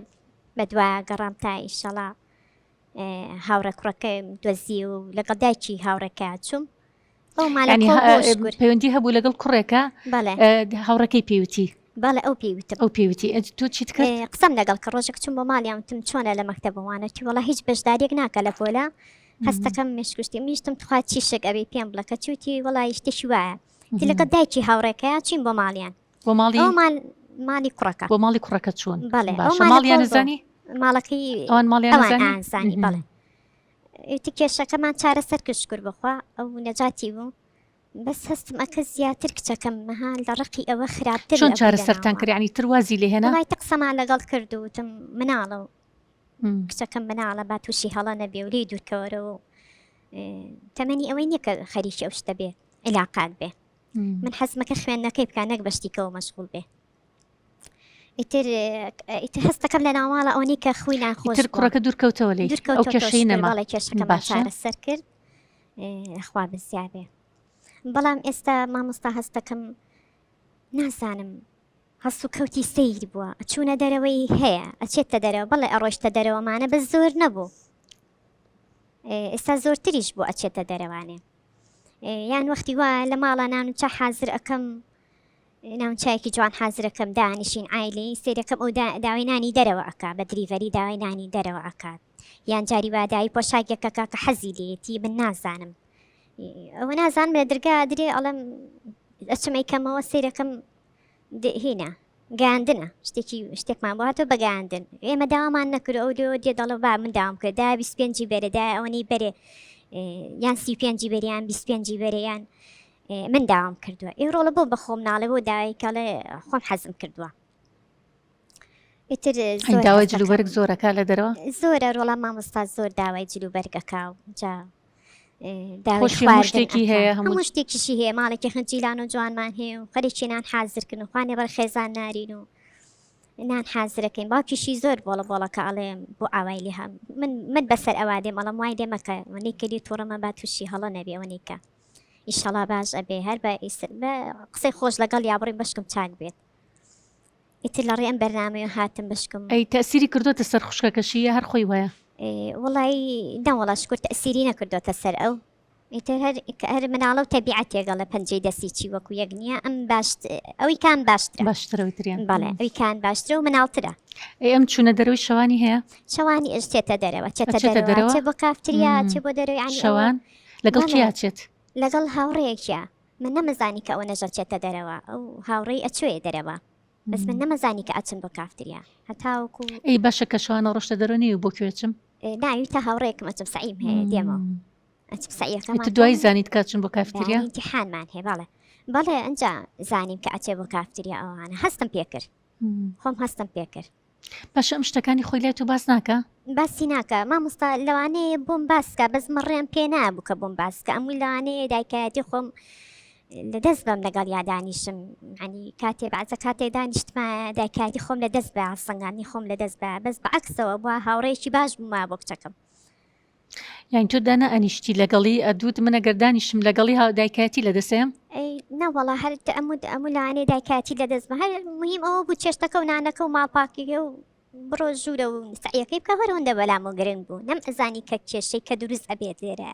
Speaker 3: بەدوا گەڕام تا ئیشەڵا هاوڕێ کوڕەکەم دۆزی و لەگەڵ دایکی هاوڕێکە چووم ئەو مالە
Speaker 1: یعنی
Speaker 3: کۆ
Speaker 1: ها-
Speaker 3: بۆ شکر.
Speaker 1: پەیوەندی هەبوو لەگەڵ کوڕێکە
Speaker 3: بەڵێ
Speaker 1: ئە، هاوڕێکەی پێوتی
Speaker 3: بەڵێ ئەو پێی وتم
Speaker 1: ئەو پێوتی ئە، تۆ چیت کرد
Speaker 3: ئێ، قسەم لەگەڵ کە ڕۆژێک چووم بۆ ماڵیان وتم چۆنە لە مەکتەبەوانە وتی وەڵا هیچ بەشداریەک ناکە لە پۆلە هەستەکەم مێشکشتی میشتم تخوا چی شک ئەبی پێم بڵێ کە چی وتی وەڵا شتێکی وایە وتی لەگەڵ دایکی هاوڕێکەیە چوین بۆ ماڵیان
Speaker 1: بۆ ماڵی
Speaker 3: ئەو ماڵ ماڵی کوڕەکە
Speaker 1: بۆ ماڵی کوڕەکە چوون
Speaker 3: بەڵێ ئەو
Speaker 1: باشە
Speaker 3: ماڵە
Speaker 1: ماڵیان
Speaker 3: کۆڵ بوو.
Speaker 1: زانی
Speaker 3: ماڵەکەی
Speaker 1: ئەوان ماڵیان
Speaker 3: ئەوان
Speaker 1: زانی
Speaker 3: ئازانی بەڵێ ئیتر کێشەکەمان چارەسەر کرد شکر بەخوا ئەو نەجاتی بوو بەس هەستم ئەکە زیاتر کچەکەم مەها لە ڕقی ئەوە خراپتر
Speaker 1: چۆن چارەسەرتان کرد یعنی تر وازی لێهێنا
Speaker 3: وڵای تە قسەمان لەگەڵ کرد و وتم مناڵە و کچەکەم مناڵە با تووشی هەڵە نەبێ و لێی دوورکەوەرەوە و تەمەنی ئەوەی نییە کە خەریکی ئەو شتە بێ عیلاقات بێ من حەزمەکە خوێندنەکەی بکە نەک بە شتیکەوە مەشغوڵ بێ ئیتر ئیتر هەستەکەم لە ناوماڵە ئەوەنی کە خوی ناخۆش
Speaker 1: تر کوڕەکە دوورکەوتەوە لێی ئەو کێشەی نەما
Speaker 3: بەڵێ کێشەکەمان چارەسەر کرد خوا بزیا بێ بەڵام ئێستا مامۆستا هەستەکەم نازانم هەست و کەوتی سەیر بووە چوونە دەرەوەی هەیە ئەچێتە دەرەوە بەڵێ ئەڕۆشتە دەرەوەمانە بە زۆر نەبوو ئێستا زۆرتریش بوو ئەچێتە دەرەوانێ یان وەختی وا لە ماڵە نان و چا حازر ئەەکەم ناون چایەکی جوان حازرەکەم دانیشین عایلەیی سەیرەکەم ئەو داوای نانی دەرەوە ئەکا بە delivery داوای نانی دەرەوە ئەکات یان جاری وا داوی پۆشاکێک ئەکا کە حەزی لێیەتی من نازانم ئەوە نازانم لە درگا درێ ئەڵێم ئەچم ئەیکەمەوە سەیرەکەم هینا گەیاندنە شتێکی شتێکمان بۆ هاتۆ بەگەیاندن ئێمە داوامان نەکرد ئەو لێ دێ دەڵێ با من داوام کرد دا 25 بەرێ دا ئەوەنەی بەرێ یان 35 بەریان 25 بەرێیان من داوام کردووە ئێ ڕۆڵە بۆ بەخۆم ناڵێ بۆ داوای کەڵێ خۆم حەزم کردووە ئیتر
Speaker 1: زۆر داوای جلوبەرگ زۆرەکە لە دەرەوە
Speaker 3: زۆرە ڕۆڵە مامۆستا زۆر داوای جلوبەرگەکە و جا
Speaker 1: داوای شتێکی هەیە
Speaker 3: هەموو شتێکیشی هەیە ماڵێکی خنجیلان و جوانمان هەیە و خەریکی نان حازرکردن و خوانێ بەر خێزان نارین و نان حازرەکەین باوکیشی زۆر بۆڵە بۆڵەکە ئەڵێ بۆ ئاوای لێ هەم من من بەسەر ئەوا دێم ئەڵم وای لێ مەکە وەنەی کەلی تووڕەمە با تووشی هەڵە نەبێ ئەوەنەی کە ئیشەڵا باش ئەبێ هەر بە بە قسەی خۆش لەگەڵ یا بڕی بەشکم چاک بێت ئیتر لە ڕێ ئەم بەرنامەیە هاتم بەشکم
Speaker 1: ئەی تەسیری کردوتە سەر خوشکەکەشی یا هەر خۆی وایە
Speaker 3: وڵی نەوەڵا شکر تەسیری نەکردوتە سەر ئەو ئیتر هەر هەر مناڵە و تەبیعەتێگەڵە پەنجەی دەستی چی وەکو یەک نییە ئەم باش ئەوی کان باشترە
Speaker 1: باشترەوەی تریان
Speaker 3: بەڵێ ئەوی کان باشترە و مناڵترە
Speaker 1: ئەی ئەم چوونە دەرەوەی شەوانی هەیە
Speaker 3: شەوانی ئەش چێتە دەرەوە چێتە دەرەوە چێ بۆ کافتریا چێ بۆ دەرەوە
Speaker 1: شەوان لەگەڵ کێ ئەچێت؟
Speaker 3: لەگەڵ هاوڕێیەکیا. من نەمەزانی کە ئەوە نەژەچێتە دەرەوە ئەو هاوڕێی ئەچۆیە دەرەوە بەس من نەمەزانی کە ئەچن بۆ کافتریا هەتاوەکو
Speaker 1: ئەی باشە کە شەوانە ڕۆشتە دەرەوە نەیوت بۆ کوێ ئەچم؟
Speaker 3: ناوی تا هاوڕێکم ئەچم سەعیم هەیە دێمەوە ئەچم سەعیەکەمان
Speaker 1: ئیتر دوایی زانیت کە ئەچن بۆ کافتریا؟
Speaker 3: ئیمتیحانمان هەیە بەڵێ بەڵێ ئەنجا زانیم کە ئەچێ بۆ کافتریا ئەوانە هەستم پێکرد خۆم هەستم پێکرد.
Speaker 1: باشە ئەم شتەکانی خۆی لای تۆ باس ناکا؟
Speaker 3: باسی ناکا مامۆستا لەوانەیە بۆم باس کا بەس من ڕێم پێ نابوو کە بۆم باس کە ئەمووی لەوانەیە دایکایەتی خۆم لە دەست بەم لەگەڵ یا دانیشم ینی کاتێ بەعزە کاتێ دانیشتمە دایکایەتی خۆم لە دەست بە هەڵسەنگاندنی خۆم لە دەست بە بەس بە عەکسەوە بووە هاوڕێیەکی باش بوومە بۆ کچەکەم.
Speaker 1: یانی تۆ دانا ئەنیشتی لەگەڵی ئەدوت من ئەگەر دانیشم لەگەڵی ها دایکایەتی لەدەسێم؟
Speaker 3: ئەی نەوەڵا هەر ئەموت ئەموو لەوانەیە دایکایەتی لەدەست بە هەر مهم ئەوە بوو چێشتەکە و نانەکە و ماڵپاکیەکە و بڕۆ ژوورە و سەعیەکەی بکە هەر ئەوەندە بەلامەوە گرنگ بوو نەم ئەزانی کە کێشەی کە دروست ئەبێت لێرە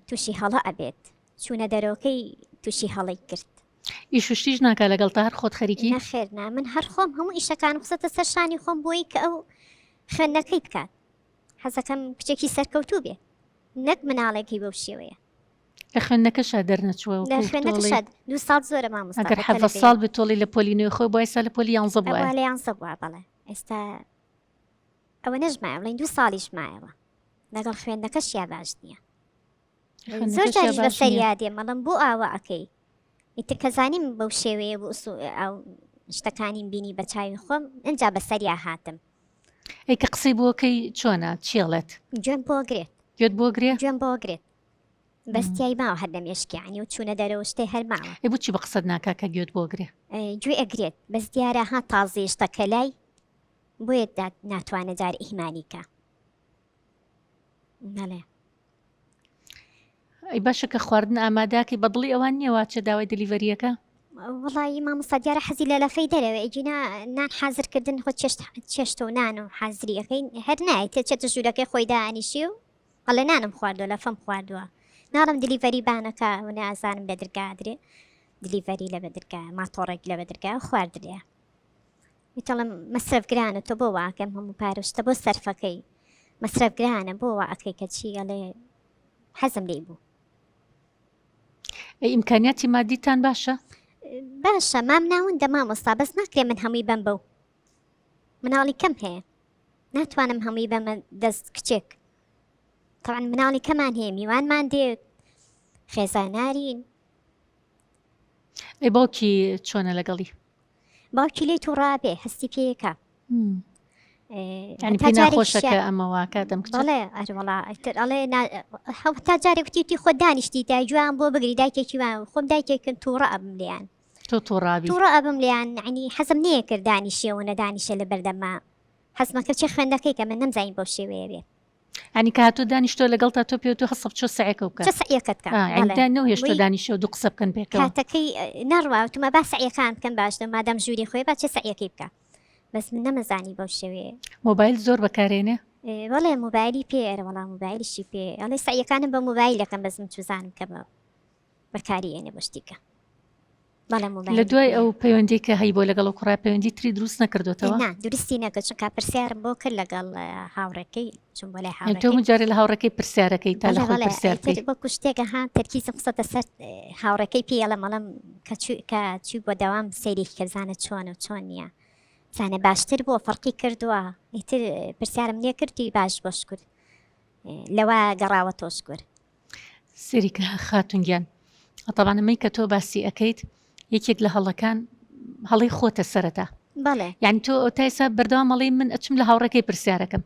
Speaker 3: تووشی هەڵە ئەبێت چوونە دەرۆکەی تووشی هەڵەی کرد.
Speaker 1: ئیش و شتیش ناکا لەگەڵتا هەر خۆت خەریکی؟
Speaker 3: نەخێر نا من هەر خۆم هەموو ئیشەکانم خستە سەر شانی خۆم بۆی کە ئەو خوێندنەکەی بکات حەزەکەم کچێکی سەرکەوتوو بێ نەک مناڵێکی بەو شێوەیە.
Speaker 1: لە خوێندنەکەشا دەرنەچووە
Speaker 3: لە خوێندنەکەشا دوو ساڵ زۆرە مامۆستا
Speaker 1: ئەگەر حەڤە ساڵ بێ تۆڵی لە پۆلی نوێ خۆی بووە ئێستا لە پۆلی یانزە بووە
Speaker 3: لە یانزە بووە بەڵێ ئێستا ئەوە نەژمایە بڵێن دوو ساڵیش مایەوە لەگەڵ خوێندنەکەشیا باش نییە زۆر جاریش بەسەریا دێم ئەڵێم بۆ ئاوا ئەکەی ئیتر کە زانیم بەو شێوەیە بوو ئەو شتەکانیم بینی بە چاوی خۆم ئینجا بەسەریا هاتم.
Speaker 1: ئەی کە قسەی بۆ کەی چۆنە چیڵێت؟
Speaker 3: گوێم بۆ گرێت.
Speaker 1: گوێت بۆ گرێ؟
Speaker 3: گوێم بۆ گرێت بەس تیای ماوە هەر لە مێشکی یانی و چوونە دەرەوە شتێ هەر ماوە.
Speaker 1: ئەی بۆچی بە قسەت ناکا کە گوێت بۆ گرێ؟
Speaker 3: گوێ ئەگرێت بەس دیارە ها تازەیە شتەکە لای بۆیە ناتوانێ جار ئیهمالی کا. بەڵێ.
Speaker 1: ئەی باشە کە خواردن ئاماداکەی بەدڵی ئەوان نییە واچە داوای delivery یەکە؟
Speaker 3: وەڵایی مامۆستا دیارە حەزی لە لەفەی دەرەوە ئەگینا نان حازرکردن خۆ چێشت چێشت و نان و حازریەکەی هەر نایەت تێچێتە ژوورەکەی خۆی دانیشی و ئەڵێ نانم خواردووە لەفەم خواردووە ناڵم delivery بانەکە و نازانم لە درگا درێ delivery لە بەدرگا ماتۆڕێک لە بەدرگا خواردرێ وتڵم مەسرەف گرانە تۆ بۆ واکەم هەموو پارە شتە بۆ سەرفەکەی مەسرەف گرانە بۆ وا ئەکەی کەچی ئەڵێ حەزم لێی بوو.
Speaker 1: ئەی ئیمکانیاتی مادیتان باشە؟
Speaker 3: باشە مام ناوەندە مامۆستا بەس ناکرێ من هەمووی بەم بەو مناڵی کەم هەیە ناتوانم هەمووی بەمە دەست کچێک تەوان مناڵی کەمان هەیە میوانمان دێت خێزانارین
Speaker 1: ئەی باوکی چۆنە لەگەڵی؟
Speaker 3: باوکی لێی توڕابێ هەستی پێیەکە
Speaker 1: یعنی پێی ناخۆشە کە ئەمە واکات ئەم کچە
Speaker 3: بەڵێ ئەرێ وەڵا ئیتر ئەڵێ تا جارێک وتیوتی خۆ دانیشتی دای گوێیان بۆ بگری دایکێکی وان خۆم دایکێکم تووڕە ئەبم لێیان
Speaker 1: تۆ تووڕابی
Speaker 3: تووڕە ئەبم لێیان یعنی حەزم نییە کرد دانیشێ و نەدانیشێ لە بەردەمما حەزمەکە چێ خوێندەکەی کە من نەمزانی بەو شێوەیە بێ
Speaker 1: یعنی کە هاتوو دانیشتووە لەگەڵتا تۆ پێ تۆ هەسە بچۆ سەعێکە بکە
Speaker 3: چۆ سەعیەکەت کە
Speaker 1: آه، یعنی دا نەوهێشتۆ دانیشە و دوو قسە بکەن پێکەوە
Speaker 3: کاتەکەی نەڕوا وتمە با سەعیەکان بکەن باشتر مادام ژووری خۆی با چێ سەعیەکەی بکە بەس من نەمەزانی بەو شێوەیە.
Speaker 1: مۆبایل زۆر بەکارێنێ؟
Speaker 3: بەڵێ مۆبایلی پێ ئەرێ وەڵا مۆبایلیشی پێ ئەڵێ سەعیەکانم بە مۆبایل ئەکەم بەس من چوزانم کە بە بەکاری ئێنێ بۆ شتیکە بەڵێ مۆبایلی
Speaker 1: لە دوای
Speaker 3: پێیە.
Speaker 1: ئەو پەیوەندی کە هەی بۆ لەگەڵ ئەو کوڕە پەیوەندی تری دروست نەکردۆتەوە؟
Speaker 3: نا دروستی نەکرد چونکە پرسیارم بۆ کرد لەگەڵ هاوڕێکەی چوم بۆ لای
Speaker 1: یانی تۆ
Speaker 3: هاوڕێکەی
Speaker 1: مجارێ لە هاوڕێکەی پرسیارەکەی تا لە
Speaker 3: بەڵێ
Speaker 1: خۆی
Speaker 3: بەڵێ
Speaker 1: پرسیار
Speaker 3: ئیتر
Speaker 1: بکەی
Speaker 3: وەکو شتێک ها تەرکیزم خستە سەر هاوڕێکەی پێی ئەڵێم ئەڵێم کە چوو کە چووی بۆ دەوام سەیرێکی کە بزانە چۆنە و چۆن نییە بزانە باشتر بووە فەرقی کردووە ئیتر پرسیارم لێ کردی باش بۆ شکر لەوە گەڕاوەتەوە شکر.
Speaker 1: سەیری کە خاتون گیان تەبعەن ئەمەی کە تۆ باسی ئەکەیت یەکێک لە هەڵەکان هەڵەی خۆتە سەرەتا
Speaker 3: بەڵێ
Speaker 1: یعنی تۆ تا ئێستا بەردەوام ئەڵێی من ئەچم لە هاوڕێکەی پرسیارەکەم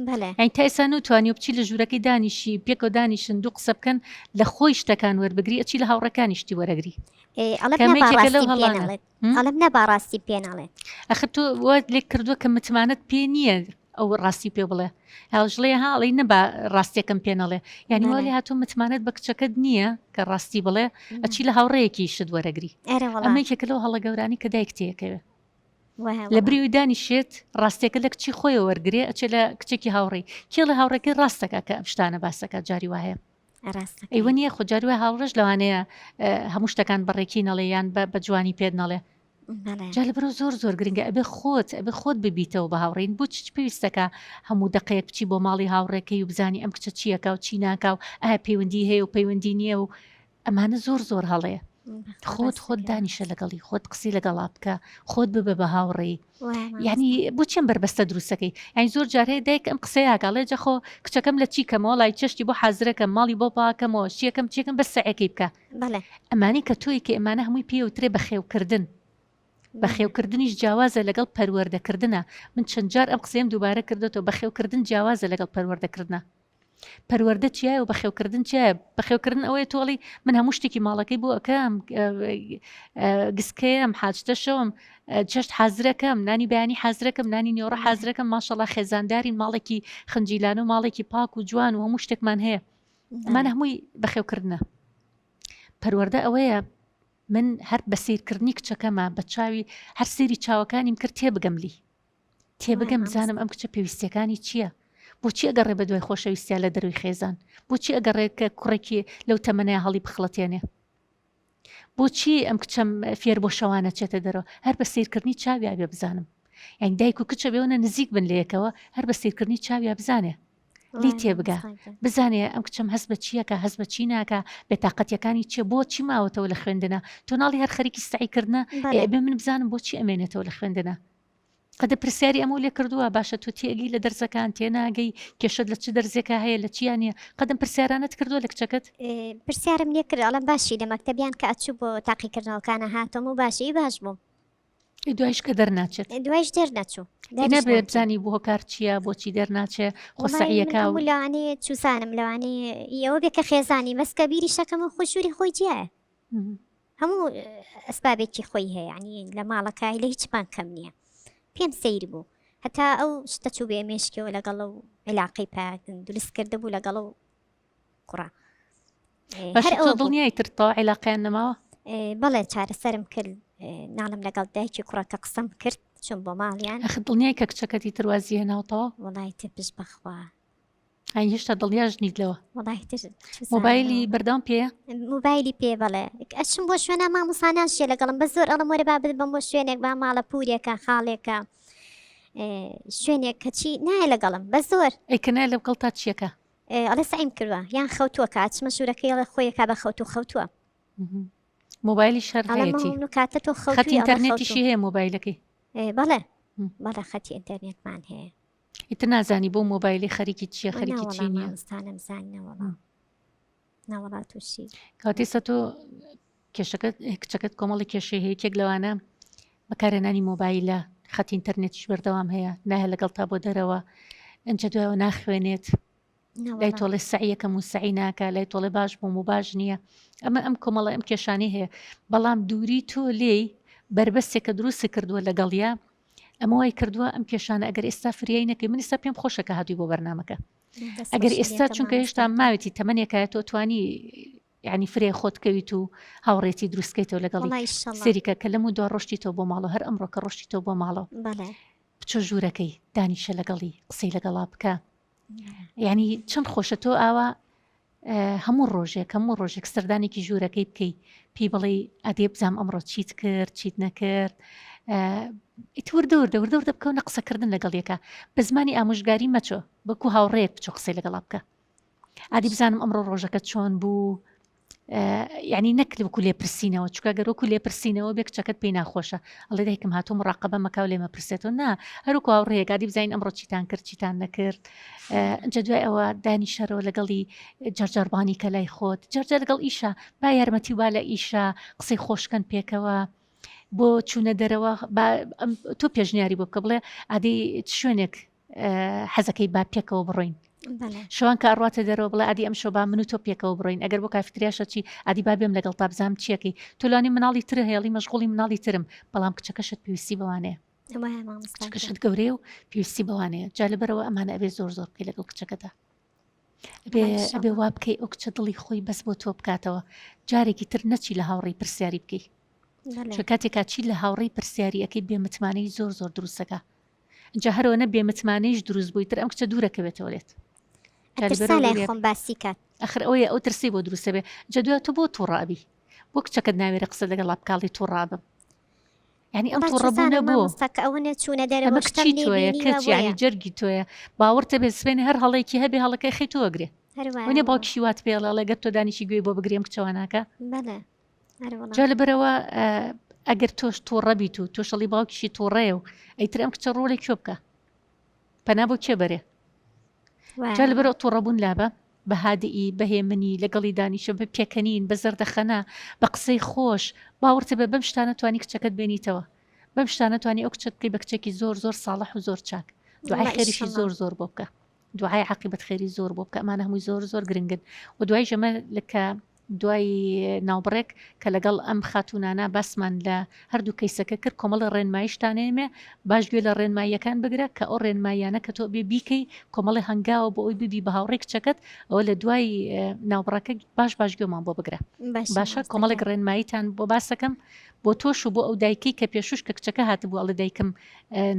Speaker 3: بەڵێ.
Speaker 1: یانی تا ئێستا نەوتوانیوە بچی لە ژوورەکەی دانیشی پێکەوە دانیشن دوو قسە بکەن لە خۆی شتەکان وەربگری ئەچی لە هاوڕێکانی شتی وەرەگری
Speaker 3: ئێ ئەڵێم
Speaker 1: کە
Speaker 3: نا با
Speaker 1: ئەمە یەکێکە لەو
Speaker 3: ڕاستیم پێ
Speaker 1: هەڵانە
Speaker 3: نەڵێت
Speaker 1: هم؟
Speaker 3: ئەڵێم نا با ڕاستیم پێ نەڵێت.
Speaker 1: ئەخر تۆ وات لێ کردووە کە متمانەت پێ نییە ئەو ڕاستی پێ بڵێ هاوژڵێ ها ئەڵێی نەبا ڕاستیەکەم پێ نەڵێ یانی وا
Speaker 3: بەڵێ.
Speaker 1: لێ هاتووە متمانەت بە کچەکەت نییە کە ڕاستی بڵێ ئەچی لە هاوڕێیەکی شت وەرەگری
Speaker 3: ئەرێ وەڵا.
Speaker 1: ئەمە یەکێکە لەو هەڵە گەورانەی کە دایک تێیەکەوێ.
Speaker 3: وایە
Speaker 1: لە
Speaker 3: وەڵا.
Speaker 1: بری ئەوی دانیشێت ڕاستیەکە لە کچی خۆیەوە وەرگرێ ئەچێ لە کچێکی هاوڕێی کێ ئەڵێ هاوڕێکەی ڕاست دەکا کە ئەم شتانە باس دەکات جاری وایە
Speaker 3: ڕاست
Speaker 1: ئەی
Speaker 3: دەکەی.
Speaker 1: وەنیە خۆ جاری وایە هاوڕێش لەوانەیە هەموو شتەکان بە ڕێکی نەڵێ یان بە بە جوانی پێت نەڵێ
Speaker 3: بەڵێ.
Speaker 1: جا لەبەرئەوە زۆر زۆر گرنگە ئەبێ خۆت ئەبێ خۆت ببیتەوە بە هاوڕێین بۆ چ پێویستەکە هەموو دەقەیەک بچی بۆ ماڵی هاوڕێکەی و بزانی ئەم کچە چیەکا و چی ناکا و ئایا پەیوەندی هەیە و پەیوەندی نییە و. ئەمانە زۆر زۆر هەڵەیە. خۆت خۆت دانیشە لەگەڵی خۆت قسەی لەگەڵا بکە خۆت ببە بە هاوڕێی یعنی بۆچی ئەم بەربەستە دروستەکەی یعنی زۆر جار هەیە دایک ئەم قسەیە ئەڵێ جەخۆ کچەکەم لە چی کەمەوە لای چێشتی بۆ حازرەکەم ماڵی بۆ پاکەمەوە شتیەکەم چیەکەم بەس سەعیەکەی بکە
Speaker 3: بەڵێ
Speaker 1: ئەمانەی کە تۆی کە ئەمانە هەمووی پێوترێ بەخێوکردن بەخێوکردنیش جیاوازە لەگەڵ پەروەردەکردنە من چەند جار ئەم قسەیەم دووبارە کردۆتەوە بەخێوکردن جیاوازە لەگەڵ پەروەردەکردنە پەروەردە چیایە و بەخێوکردن چیایە بەخێوکردن ئەوەیە تۆڵی من هەموو شتێکی ماڵەکەی بۆ ئەەکەم گسکەیەم حاجتە شەوم چێشت حازرەکەم نانی بەیانی حازرەکەم نانی نێوڕە حازرەکەم ماشەڵا خێزاندارین ماڵێکی خنجیلان و ماڵێکی پاک و جوان و هەموو شتێکمان هەیە ئەمانە هەمووی بەخێوکردنە پەروەردە ئەوەیە من هەر بە سیرکردنی کچەکەمە بە چاوی هەر سێری چاوەکانیم کرد تێبگەم لی تێبگەم بزانم ئەم کچە پێویستیەکانی چییە؟ بۆچی ئەگەڕێ بە دوای خۆشەویستیا لە دەروی خێزان؟ بۆچی ئەگەڕێ کە کوڕێکی لەو تەمەنەیە هەڵی بخڵەتێنێ؟ بۆچی ئەم کچەم فێر بۆ شەوانە چێتە دەرەوە؟ هەر بە سیرکردنی چاویا بێ بزانم. یعنی دایک و کچە بێونە نزیک بن لە یەکەوە هەر بە سیرکردنی چاویا بزانێ. لی تێبگا بزانێ ئەم کچەم هەست بە چیەکە هەست بە چی ناکە بێتاقەتیەکانی چیە بۆ چی ماوەتەوە لە خوێندنە تۆ ناڵی هەر خەریکی سعیکردنە بێ من بزانم بۆچی ئەمێنێتەوە لە خوێندنە قەدە پرسیاری ئەمەو لێ کردووە باشە تۆ تێئەگەی لە دەرزەکان تێناگەی کێشەت لە چ دەرزێکا هەیە لە چیا نییە قەدەم پرسیارانەت کردووە لە کچەکەت؟
Speaker 3: پرسیارم لێ کرد ئەڵێم باشی لە مەکتەبیان کە ئەچوو بۆ تاقیکردنەوەکانە هاتۆم و باشی ئی باش بووم.
Speaker 1: ئەی دوایش کە دەرناچێت؟
Speaker 3: دوایش دەرنەچوو.
Speaker 1: ئەی نابێ بزانی بۆ هۆکار چییە بۆچی دەرناچێ خۆ
Speaker 3: وەڵای من
Speaker 1: سەعیەکە و
Speaker 3: هەموو لەوانەیە چوزانم لەوانەیە ئی ئەوە بێ کە خێزانی بەس کە بیریشەکەمەوە خۆی ژووری خۆی جیایە. هەموو ئەسبابێکی خۆی هەیە ینی لە ماڵەکای لە هیچمان کەم نییە پێم سەیر بوو هەتا ئەو شتە چوو بێ مێشکەوە لەگەڵ و علاقەی پا دروست کرده بوو لەگەڵ و کوڕە
Speaker 1: هەر ئەو دڵنیای تر تا علاقیان نەماوە
Speaker 3: بەڵێ چارەسەرم کرد ناڵم لەگەڵ دایکی کوڕەکە قسەم کرد چون بۆ ماڵیان
Speaker 1: ئەخ دڵنیای کە کچەکەتی تروازیە ناوتەوە
Speaker 3: وڵای تر پشت بەخوا
Speaker 1: ئەی هێشتا دڵنیاش نیت لەوە؟
Speaker 3: وەڵاهی تر
Speaker 1: چوزانم مۆبایلی بەردەوام پێیە؟
Speaker 3: مۆبایلی پێ بەڵێ ئەچم بۆ شوێنە مامۆستا ناشێ لەگەڵم بە زۆر ئەڵم وەرە با ببەم بۆ شوێنێک با ماڵە پورێکە خاڵێکە شوێنێک کەچی نایە لەگەڵم بە زۆر
Speaker 1: ئەی کە نایە لەگەڵ تا چیەکە؟
Speaker 3: ئەڵێ سەعیم کردووە یان خەوتووە کە ئەچمە ژوورەکەی ئەڵێ خۆیەکا بە خەوتوو خەوتووە
Speaker 1: مۆبایلی شەر هەیەتی
Speaker 3: کاتە تۆ
Speaker 1: خەتی ئینتەرنێتیشی هەیە مۆبایلەکەی
Speaker 3: بەڵێ بەڵێ خەتی ئینتەرنێتمان هەیە
Speaker 1: ئیتر نازانی بۆ مۆبایلی خەریکی چییە خەریکی چی نییە
Speaker 3: ناوەڵا تووشی
Speaker 1: کاتی سە تۆ کێشەکەت کچەکەت کۆمەڵی کێشەی هەیە یەکێک لەوانە بەکارهێنانی مۆبایلە خەتی ئینتەرنێتیش بەردەوام هەیە نایە لەگەڵ تا بۆ دەرەوە ئەنجا دوایەوە ناخوێنێت لای تۆڵێ سەعیەکەم و سەعی ناکە لای تۆڵێ باش بووم و باش نییە ئەمە ئەم کۆمەڵە ئەم کێشانی هەیە بەڵام دووری تۆ لێی بربەستێکە دروست کردووە لەگەڵیا ئەمە وای کردووە ئەم کێشانە ئەگەر ئێستا فریای نەکەی من ئێستا پێم خۆشە کە هاتووی بۆ بەرنامەکە ئەگەر ئێستا چونکە هێشتا ماوێتی تەمەنێکایە تۆ توانی یعنی فرێ خۆت کەویت و هاوڕێتی دروستکەیتەوە لەگەڵی سریکە کە لەم و دوا ڕۆشتی تۆ بۆ ماڵەوە هەر ئەمڕۆ کە ڕۆشتی تۆ بۆ ماڵەوە بچۆ ژوورەکەی دانیشە لەگەڵی قسەی لەگەڵا بکە یعنی چەند خۆشە تۆ ئاوا هەموو ڕۆژێک هەموو ڕۆژێک سەردانێکی ژوورەکەی بکەی پێی بڵێ ئەدێ بزانام ئەمڕۆ چیت کرد چیت نەکرد ئیتر وردە وردە وردە وردە بکەونە قسەکردن لەگەڵ یەکە بە زمانی ئامۆژگاری مەچۆ بەکو هاوڕێیەک بچۆ قسەی لەگەڵا بکە ئادی بزانم ئەمڕۆ ڕۆژەکە چۆن بوو یعنی نەک وەکو لێپرسینەوە چکە گەر وەکو لێپرسینەوە بێ کچەکەت پێی ناخۆشە ئەڵێ دایکم هاتوو مڕاقەبە مەکاو لێ مەپرسێتەوە نا هەروکو هاوڕێیەک ئادی بزانین ئەمڕۆ چیتان کرد چیتان نەکرد ئەجا دوای ئەوە دانیشەرەوە لەگەڵی جارجاربانی کە لای خۆت جارجار لەگەڵ ئیشە با یارمەتی با لە ئیشە قسەی خۆشکەن پێکەوە بۆ چوونە دەرەوە تۆ پێشنیاری بۆ بکە بڵێ ئادی شوێنێک حەزەکەی با پێکەوە بڕۆین شەوان کە ئەڕاتە دەرەوە بڵێ ئادی ئەم شەو با من و تۆ پێکەوە بڕۆین ئەگەر بۆ کافتریاشە چی ئادی با بێم لەگەڵ تا بزانم چیەکەی تۆ لانی مناڵی تر هەیەڵی مەشغوڵی مناڵی ترم بەڵام کچەکەشت پێویستی بەوانەیە کچەکەشت گەورەیە و پێویستی بەوانەیە جا لەبەرەوە ئەمانە ئەبێ زۆر زۆر بکەی لەگەڵ کچەکەدا ئەبێ ئەبێ وا بکەی ئەو کچە دڵی خۆی بەس بۆ تۆ بکاتەوە جارێکی تر نەچی لە هاوڕێی پرسیاری بکەی چونکە کاتێکا چی لە هاوڕێی پرسیاری ئەەکەی بێ متمانەی زۆر زۆر دروستەکە جا هەرەوە نە بێ متمانەیش دروست بووی تر ئەم کچە دوورەکەوێتەوە لێت
Speaker 3: ئەترسا لای خۆم باسی کات
Speaker 1: ئەخر ئەوەیە ئەو ترسی بۆ دروستە بێ جا دوای تۆ بۆ تووڕابی بۆ کچەکەت ناوێرە قسە لەگەڵا بکاڵی تووڕابم یعنی ئەم تووڕەبوونە بۆ
Speaker 3: کە ئەوەنە چوونە دەرەوە
Speaker 1: ئەمە کچی تۆیە کچ یعنی جەرگی تۆیە باوەڕتە بێ سبێنێ هەر هەڵەیەکی هەبێ هەڵەکەی خەی تۆ ئەگرێ. وەنیە باوکیشی وات پێڵێ ئەڵێ گەر تۆ دانیشی گوێی بۆ بگرێم کچەوە ناکە جا لەبەرەوە ئەگەر تۆش تووڕە بیت و تۆشەڵی باوکیشی تووڕەیە و ئەیتر ئەم کچە ڕۆڵی کوێ بکە پەنا بۆ کێ بەرێ جا لەبەرەوە تووڕەبوون لابە بە هادئی بە هێمنی لەگەڵی دانیشە بە پێکەنین بە زەردەخەنە بە قسەی خۆش باوەڕتە بە بەم شتانە توانی کچەکەت بێنیتەوە بەم شتانە توانی ئەو کچەت بکەی بە کچێکی زۆر زۆر ساڵح و زۆر چاک دوعای خێریشی زۆر زۆر بۆ بکە دوعای عاقیبەت خێری زۆر بۆ بکە ئەمانە هەمووی زۆر زۆر گرنگن و دوایش ئەمە کە دوای ناوبڕێک کە لەگەڵ ئەم خاتوونانە باسمان لە هەردوو کەیسەکە کرد کۆمەڵی ڕێنماییشتانەیەمێ باش گوێ لە ڕێنماییەکان بگرە کە ئەو ڕێنماییانە کە تۆ بێ بیکەی کۆمەڵی هەنگاوە بۆ ئەوی ببی بە هاوڕێی کچەکەت ئەوە لە دوای ناوبڕەکە باش باش گوێمان بۆ بگرە باشە کۆمەڵێک ڕێنماییتان بۆ باسەکەم بۆ تۆش و بۆ ئەو دایکەی کە پێشوش کە کچەکە هاتبوو ئەڵێ دایکم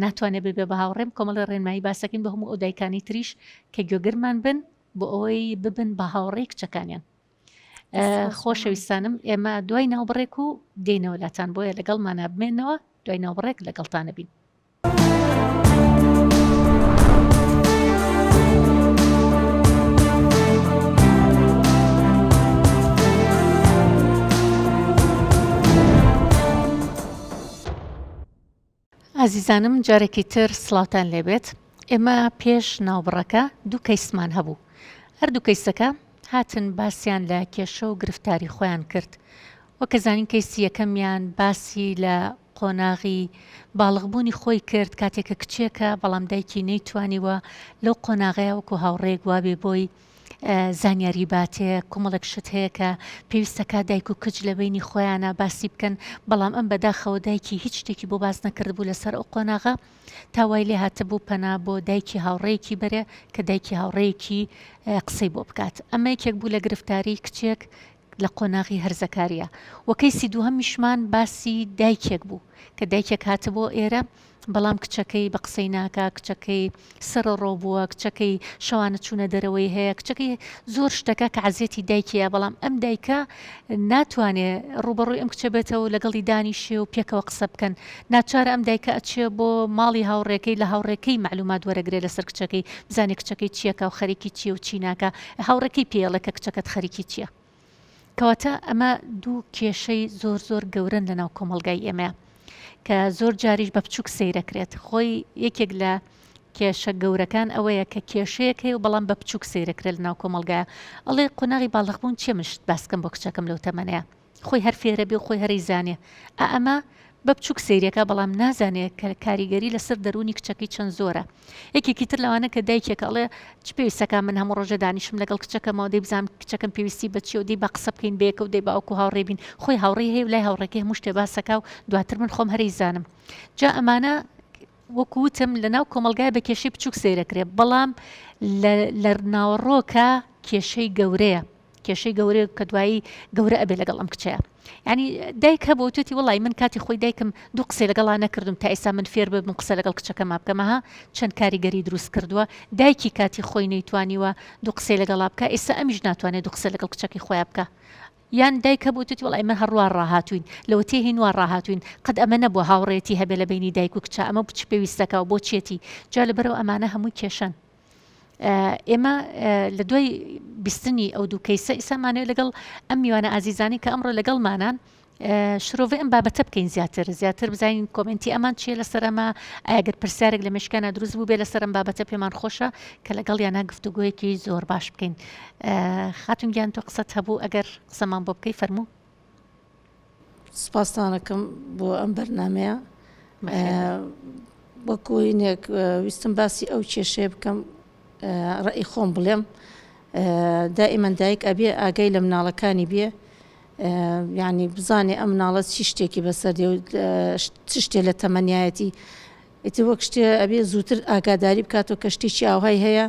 Speaker 1: ناتوانێت ببێ بە هاوڕێم کۆمەڵی ڕێنمایی باسەکەین بۆ هەموو ئەو دایکانی تریش کە گوێگرمان بن بۆ ئەوەی ببن بە هاوڕێی کچەکانیان خۆشەویستانم ئێمە دوای ناوبڕێک و دێنەوە لاتان بۆیە لەگەڵمانە بمێنەوە دوای ناوبڕێک لەگەڵتانە بین. ئازیزانم جارێکی تر سڵاوتان لێبێت ئێمە پێش ناوبڕەکە دوو کەیسمان هەبوو هەردوو کەیسەکە هاتن باسیان لە کێشە و گرفتاری خۆیان کرد وەک ئەزانین کەیسی یەکەمیان باسی لە قۆناغی باڵغبوونی خۆی کرد کاتێک کە کچێکە بەڵام دایکی نەیتوانیوە لەو قۆناغەیە وەکو هاوڕێیەک وابێ بۆی زانیاری باتێ کۆمەڵێک شت هەیە کە پێویستەکە دایک و کچ لە بینی خۆیانە باسی بکەن بەڵام ئەم بەداخەوە دایکی هیچ شتێکی بۆ باس نەکردبوو لەسەر ئەو قۆناغە تا وای لێ هاتبوو پەنا بۆ دایکی هاوڕێیەکی بەرێ کە دایکی هاوڕێیەکی قسەی بۆ بکات ئەمە یەکێک بوو لە گرفتاری کچێک لە قۆناغی هەرزەکاریە وە کەیسی دووهەمیشمان باسی دایکێک بوو کە دایکێک هاتبۆ ئێرە بەڵام کچەکەی بە قسەی ناکا کچەکەی سەرەڕۆ بووە کچەکەی شەوانە چوونە دەرەوەی هەیە کچەکەی زۆر شتەکە کە عەزیەتی دایکیە بەڵام ئەم دایکە ناتوانێ ڕووبەڕووی ئەم کچە بێتەوە لەگەڵی دانیشێ و پێکەوە قسە بکەن ناچارە ئەم دایکە ئەچێ بۆ ماڵی هاوڕێکەی لە هاوڕێکەی مەعلومات وەرەگرێ لەسەر کچەکەی بزانێ کچەکەی چیەکا و خەریکی چیە و چی ناکا هاوڕێکەی پێی ئەڵێ کە کچەکەت خەریکی چیە کەواتە ئەمە دوو کێشەی زۆر زۆر گەورەن لە ناو کۆمەڵگای ئێمە کە زۆر جاریش بە بچووک سەیرەکرێت خۆی یەکێک لە کێشە گەورەکان ئەوەیە کە کێشەیەک هەیە و بەڵام بە بچووک سەیرەکرێت لە ناو کۆمەڵگایە ئەڵێ قۆناغی باڵغبوون چیە من شت باسکەم بۆ کچەکەم لەو تەمەنەیە خۆی هەر فێرە بێ و خۆی هەر ئەیزانێ ئا ئەمە بە بچوک سەیرێکا بەڵام نازانێ کە کاریگەری لەسەر دەروونی کچەکەی چەند زۆرە یەکێکی تر لەوانە کە دایکێک ئەڵێ چ پێویستەکە من هەموو ڕۆژە دانیشم لەگەڵ کچەکەمەوە دەی بزانم کچەکەم پێویستی بە چیە و دەی با قسە بکەین بەیەکە و دەی با وەکو هاوڕێ بین خۆی هاوڕێی هەیە و لای هاوڕێکەی هەموو شتێ باسەکا و دواتر من خۆم هەر ئەیزانم جا ئەمانە وەکو وتم لەناو کۆمەڵگای بە کێشەی بچوک سەیرەکرێ بەڵام لە ناوەڕۆکە کێشەی گەورەیە کێشەی گەورەیە کە دوایی گەورە ئەبێ لەگەڵ ئەم کچەیە ینی دایک هەبوو توتی وڵی من کاتی خۆی دایکم دوو قسەی لەگەڵا نەکردم تا ئێستا من فێر ببم قسە لەگەڵ کچەکەما بکەمەها چەند کاریگەری دروست کردووە دایکی کاتی خۆی نەیتوانیوە دوو قسەی لەگەڵا بکە ئێستا ئەمیش ناتوانێت دوو قسە لەگەڵ کچەکەی خۆیان بکە یان دایک هەبوو وتوتی وەڵای ئێمە هەر وا ڕاهاتووین لەوەتەی هەین وا ڕاهاتووین قەت ئەمە نەبووە هاوڕێیەتی هەبێ لە بەینی دایک و کچا ئەمە چ پێویستەکا و بۆ چیەتی جا لەبەرئەوە ئەمانە هەمووی کێشەن ئێمە لە دوای بیستنی ئەو دوو کەیسە ئیسامانەوە لەگەڵ ئەم میوانە ئازیزانی کە ئەمڕۆ لەگەڵمانان شرۆڤەی ئەم بابەتە بکەین زیاتر زیاتر بزانین کۆمێنتی ئەمان چیە لەسەر ئەمە ئەگەر پرسیارێک لە مێشکیانە دروست بوو بێ لەسەر ئەم بابەتە پێمان خۆشە کە لەگەڵیانە گفتوگۆیەکی زۆر باش بکەین خاتون گیان تۆ قسەت هەبوو ئەگەر قسەمان بۆ بکەی فەرموو.
Speaker 4: سپاستانەکەم بۆ ئەم بەرنمەیە وەکو هینێک ویستم باسی ئەو کێشەیە بکەم ڕەئی خۆم بڵێم دائیمەن دایک ئەبێ ئاگای لە مناڵەکانی بێ یعنی بزانێ ئەم مناڵە چی شتێکی بەسەر دێ و چ شتێ لە تەمەنیایەتی ئیتر وەک شتێ ئەبێ زووتر ئاگاداری بکاتەوە کە شتێکی ئاوهای هەیە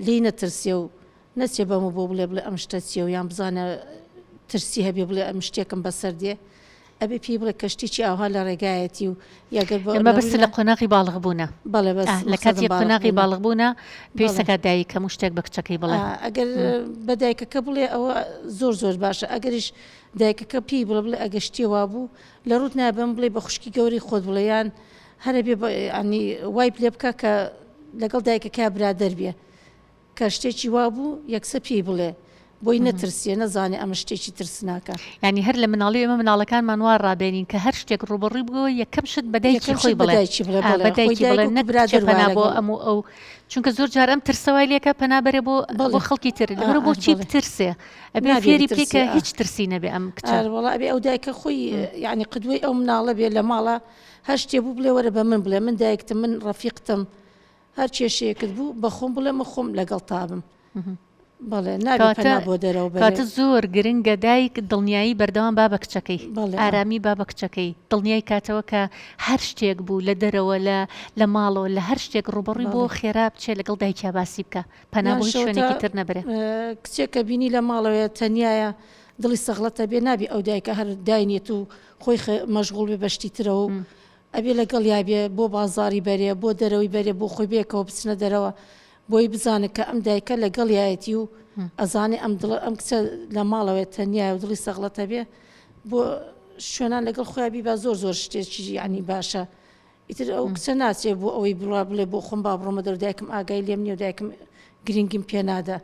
Speaker 4: لێی نەترسێ و نەچێ بەم و بۆ بڵێ بڵێ ئەم شتە چیە و یان بزانە ترسی هەبێ بڵێ ئەم شتێکم بەسەر دێ ئەبێ پێی بڵێ کە شتێکی ئاوها لە ڕێگایەتی و یاگەر بە
Speaker 1: لە مەبەست لە قۆناغی باڵغ بوونە
Speaker 4: بەڵێ بەس
Speaker 1: لە کاتی قۆناغی باڵغ بوونە پێویستەکە دایک هەموو شتێک بە کچەکەی بڵێ
Speaker 4: ئەگەر بە دایکەکە بڵێ ئەوە زۆر زۆر باشە ئەگەریش دایکەکە پێی بڵێ بڵێ ئەگە شتێ وابوو لە ڕووت نابم بڵێ بە خوشکی گەورەی خۆت بڵێ یان هەرە بێ ینی وای لێ بکە کە لەگەڵ دایکەکە برادەر بێ. کە شتێکی وا بوو یەکسەر پێی بڵێ بۆی نەترسێ نەزانێ ئەمە شتێکی ترسناکە.
Speaker 1: یانی هەر لە مناڵی ئێمە مناڵەکانمان وا ڕابێنین کە هەر شتێک ڕووبەڕووی بووەوە یەکەم شت بە دایکی
Speaker 4: یەکەم
Speaker 1: خۆی
Speaker 4: شت بە
Speaker 1: بڵێ
Speaker 4: دایکی بڵێ
Speaker 1: ئا
Speaker 4: بەڵێ
Speaker 1: بە
Speaker 4: خۆی
Speaker 1: دایکی
Speaker 4: دایک
Speaker 1: بڵێ
Speaker 4: وەکو
Speaker 1: نەک بچێ
Speaker 4: برادەر وایە
Speaker 1: پەنا بۆ
Speaker 4: لەگەڵ
Speaker 1: ئەم و ئەو چونکە زۆر جار ئەم ترسە وای لێکا پەنا بەرێ بۆ بۆ
Speaker 4: بەڵێ
Speaker 1: خەڵکی تر
Speaker 4: ئا
Speaker 1: لەبەرئەوە
Speaker 4: ئا
Speaker 1: بۆچی
Speaker 4: بەڵێ
Speaker 1: بترسێ ئەبێ
Speaker 4: نابێ
Speaker 1: فێری بکەی
Speaker 4: بترسێ
Speaker 1: کە
Speaker 4: ئا
Speaker 1: هیچ ترسی نەبێ ئەم کچە.
Speaker 4: ئار وەڵا ئەبێ ئەو دایکە خۆی یانی قدوەی ئەو مناڵە بێ لە ماڵا هەر شتێ بوو بڵێ وەرە بە من بڵێ من دایکتم من ڕەفیقتم هەر کێشەیەکت بوو بە خۆم بڵێ من خۆم لەگەڵتا بم بەڵێ نابێ
Speaker 1: کەواتە
Speaker 4: پەنا بۆ دەرەوە بەرێ.
Speaker 1: کەواتە زۆر گرنگە دایک دڵنیایی بەردەوام با بە کچەکەی
Speaker 4: بەڵێ ئا.
Speaker 1: ئارامی با بە کچەکەی دڵنیای کاتەوە کە هەر شتێک بوو لە دەرەوە لە لە ماڵەوە لە هەر شتێک ڕووبەڕووی بۆ
Speaker 4: بەڵێ.
Speaker 1: خێرا بچێ لەگەڵ دایکیا باسی بکا پەنا
Speaker 4: یان
Speaker 1: بۆ هیچ
Speaker 4: شەوتا
Speaker 1: شوێنێکی تر نەبەرێ.
Speaker 4: کچێک کە بینی لە ماڵەوەیە تەنیایە دڵی سەغڵەتە بێ نابێ ئەو دایکە هەر داینێت و خۆی مەشغوڵ بێ بە شتی ترەوە و ئەبێ لەگەڵیا بێ بۆ بازاڕی بەرێ بۆ دەرەوەی بەرێ بۆ خۆی بەیەکەوە بچنە دەرەوە بۆی بزانێ کە ئەم دایکە لەگەڵیایەتی و ئەزانێ ئەم دڵە ئەم کچە لە ماڵەوەیە تەنیایە و دڵی سەغڵەتە بێ بۆ شوێنان لەگەڵ خۆیا بیبا زۆر زۆر شتێکی یعنی باشە ئیتر ئەو کچە ناچێ بۆ ئەوەی بڕوا بڵێ بۆ خۆم با بڕۆمە دەر دایکم ئاگای لێم نییە و دایکم گرنگیم پێ نادا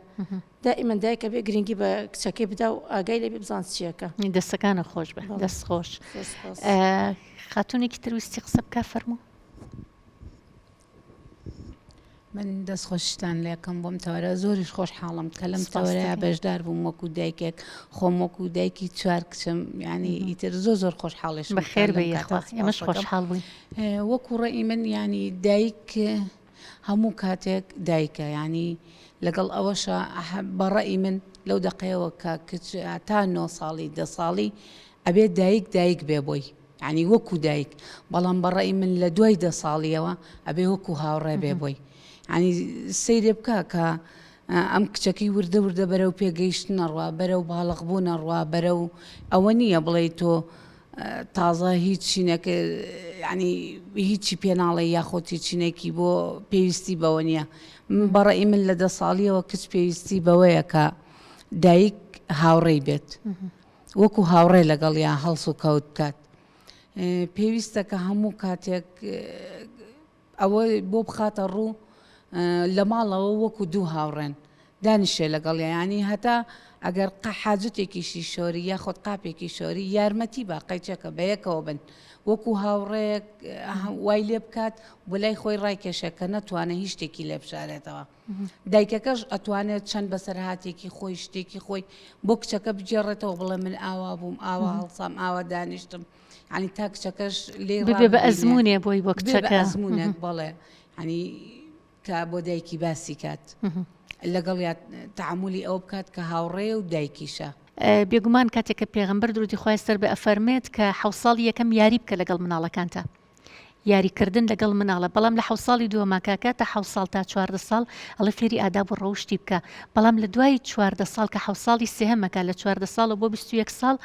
Speaker 4: دائیمەن دایک ئەبێ گرنگی بە کچەکەی بدا و ئاگای لێ بێ بزان چیەکە.
Speaker 1: دەستەکانت خۆش بێ دەست خۆش. خاتونێکی تر ویستی قسە بکا فەرموو.
Speaker 5: من دەست خۆشتان لێکەم بۆم تەوەرە زۆریش خۆشحاڵم کە لەم تەوەرەیە بەشدار بووم وەکو دایکێک خۆم وەکو دایکی چوار کچم ینی ئیتر زۆر زۆر خۆشحاڵش
Speaker 1: بەخێر بێی یاخوا ئێمەش خۆشحاڵ بووین.
Speaker 5: وەکو ڕەئی من ینی دایک هەموو کاتێک دایکە یانی لەگەڵ ئەوەشا بە ڕەئی من لەو دەقەیەوە کە کچ تا نۆ ساڵی دە ساڵی ئەبێ دایک دایک بێ بۆی یانی وەکو دایک بەڵام بە ڕەئی من لە دوای دە ساڵیەوە ئەبێ وەکو هاوڕێ بێ بۆی یانی سەیرێ بکە کە ئەم کچەکەی وردە وردە بەرەو پێگەیشتن ئەڕوا بەرەو باڵق بوون ئەڕوا بەرەو ئەوە نییە بڵێ تۆ تازە هیچ شینەک یانی هیچی پێ ناڵێ یاخۆ چینێکی بۆ پێویستی بەوە نییە بەڕێی من لە دە ساڵیەوە کچ پێویستی بەوەیە کە دایک هاوڕێی بێت وەکو هاوڕێ لەگەڵ یا هەڵس و کەوت بکات پێویستە کە هەموو کاتێک ئەوە بۆ بخاتە ڕوو لە ماڵەوە وەکو دوو هاوڕێن دانیشێ لەگەڵیا یانی هەتا ئەگەر قە حاجەتێکیشی شۆری یاخود قاپێکی شۆری یارمەتی با قەیچەکە بەیەکەوە بن وەکو هاوڕێیەک وای لێ بکات بۆ لای خۆی ڕایکێشێ کە نەتوانێ هیچ شتێکی لێ بشارێتەوە دایکەکەش ئەتوانێت چەند بەسەرهاتێکی خۆی شتێکی خۆی بۆ کچەکە بگێڕێتەوە بڵێ من ئاوا بووم ئاوا هەڵسام ئاوا دانیشتم یانی تا کچەکەش لێی
Speaker 1: ببێ بە ئەزموونێ بۆی بۆ
Speaker 5: بێ بە
Speaker 1: کچەکە
Speaker 5: ئەزموونێک بەڵێ ینی کە بۆ دایکی باسی کات لەگەڵیا تەعامولی ئەوە بکات کە هاوڕێیە و دایکیشە.
Speaker 1: بێگومان کاتێک کە پێغەمبەر درودی خوای سەر بێ ئەفەرمێت کە حەوت ساڵی یەکەم یاری بکە لەگەڵ مناڵەکانتا یاری کردن لەگەڵ مناڵە بەڵام لە حەوت ساڵی دووەما کە ئەکاتە حەوت ساڵ تا 14 ساڵ ئەڵێ فێری ئاداب و ڕەوشتی بکە بەڵام لە دوای 14 ساڵ کە حەوت ساڵی سێهەمەکە لە 14 ساڵەوە بۆ 21 ساڵ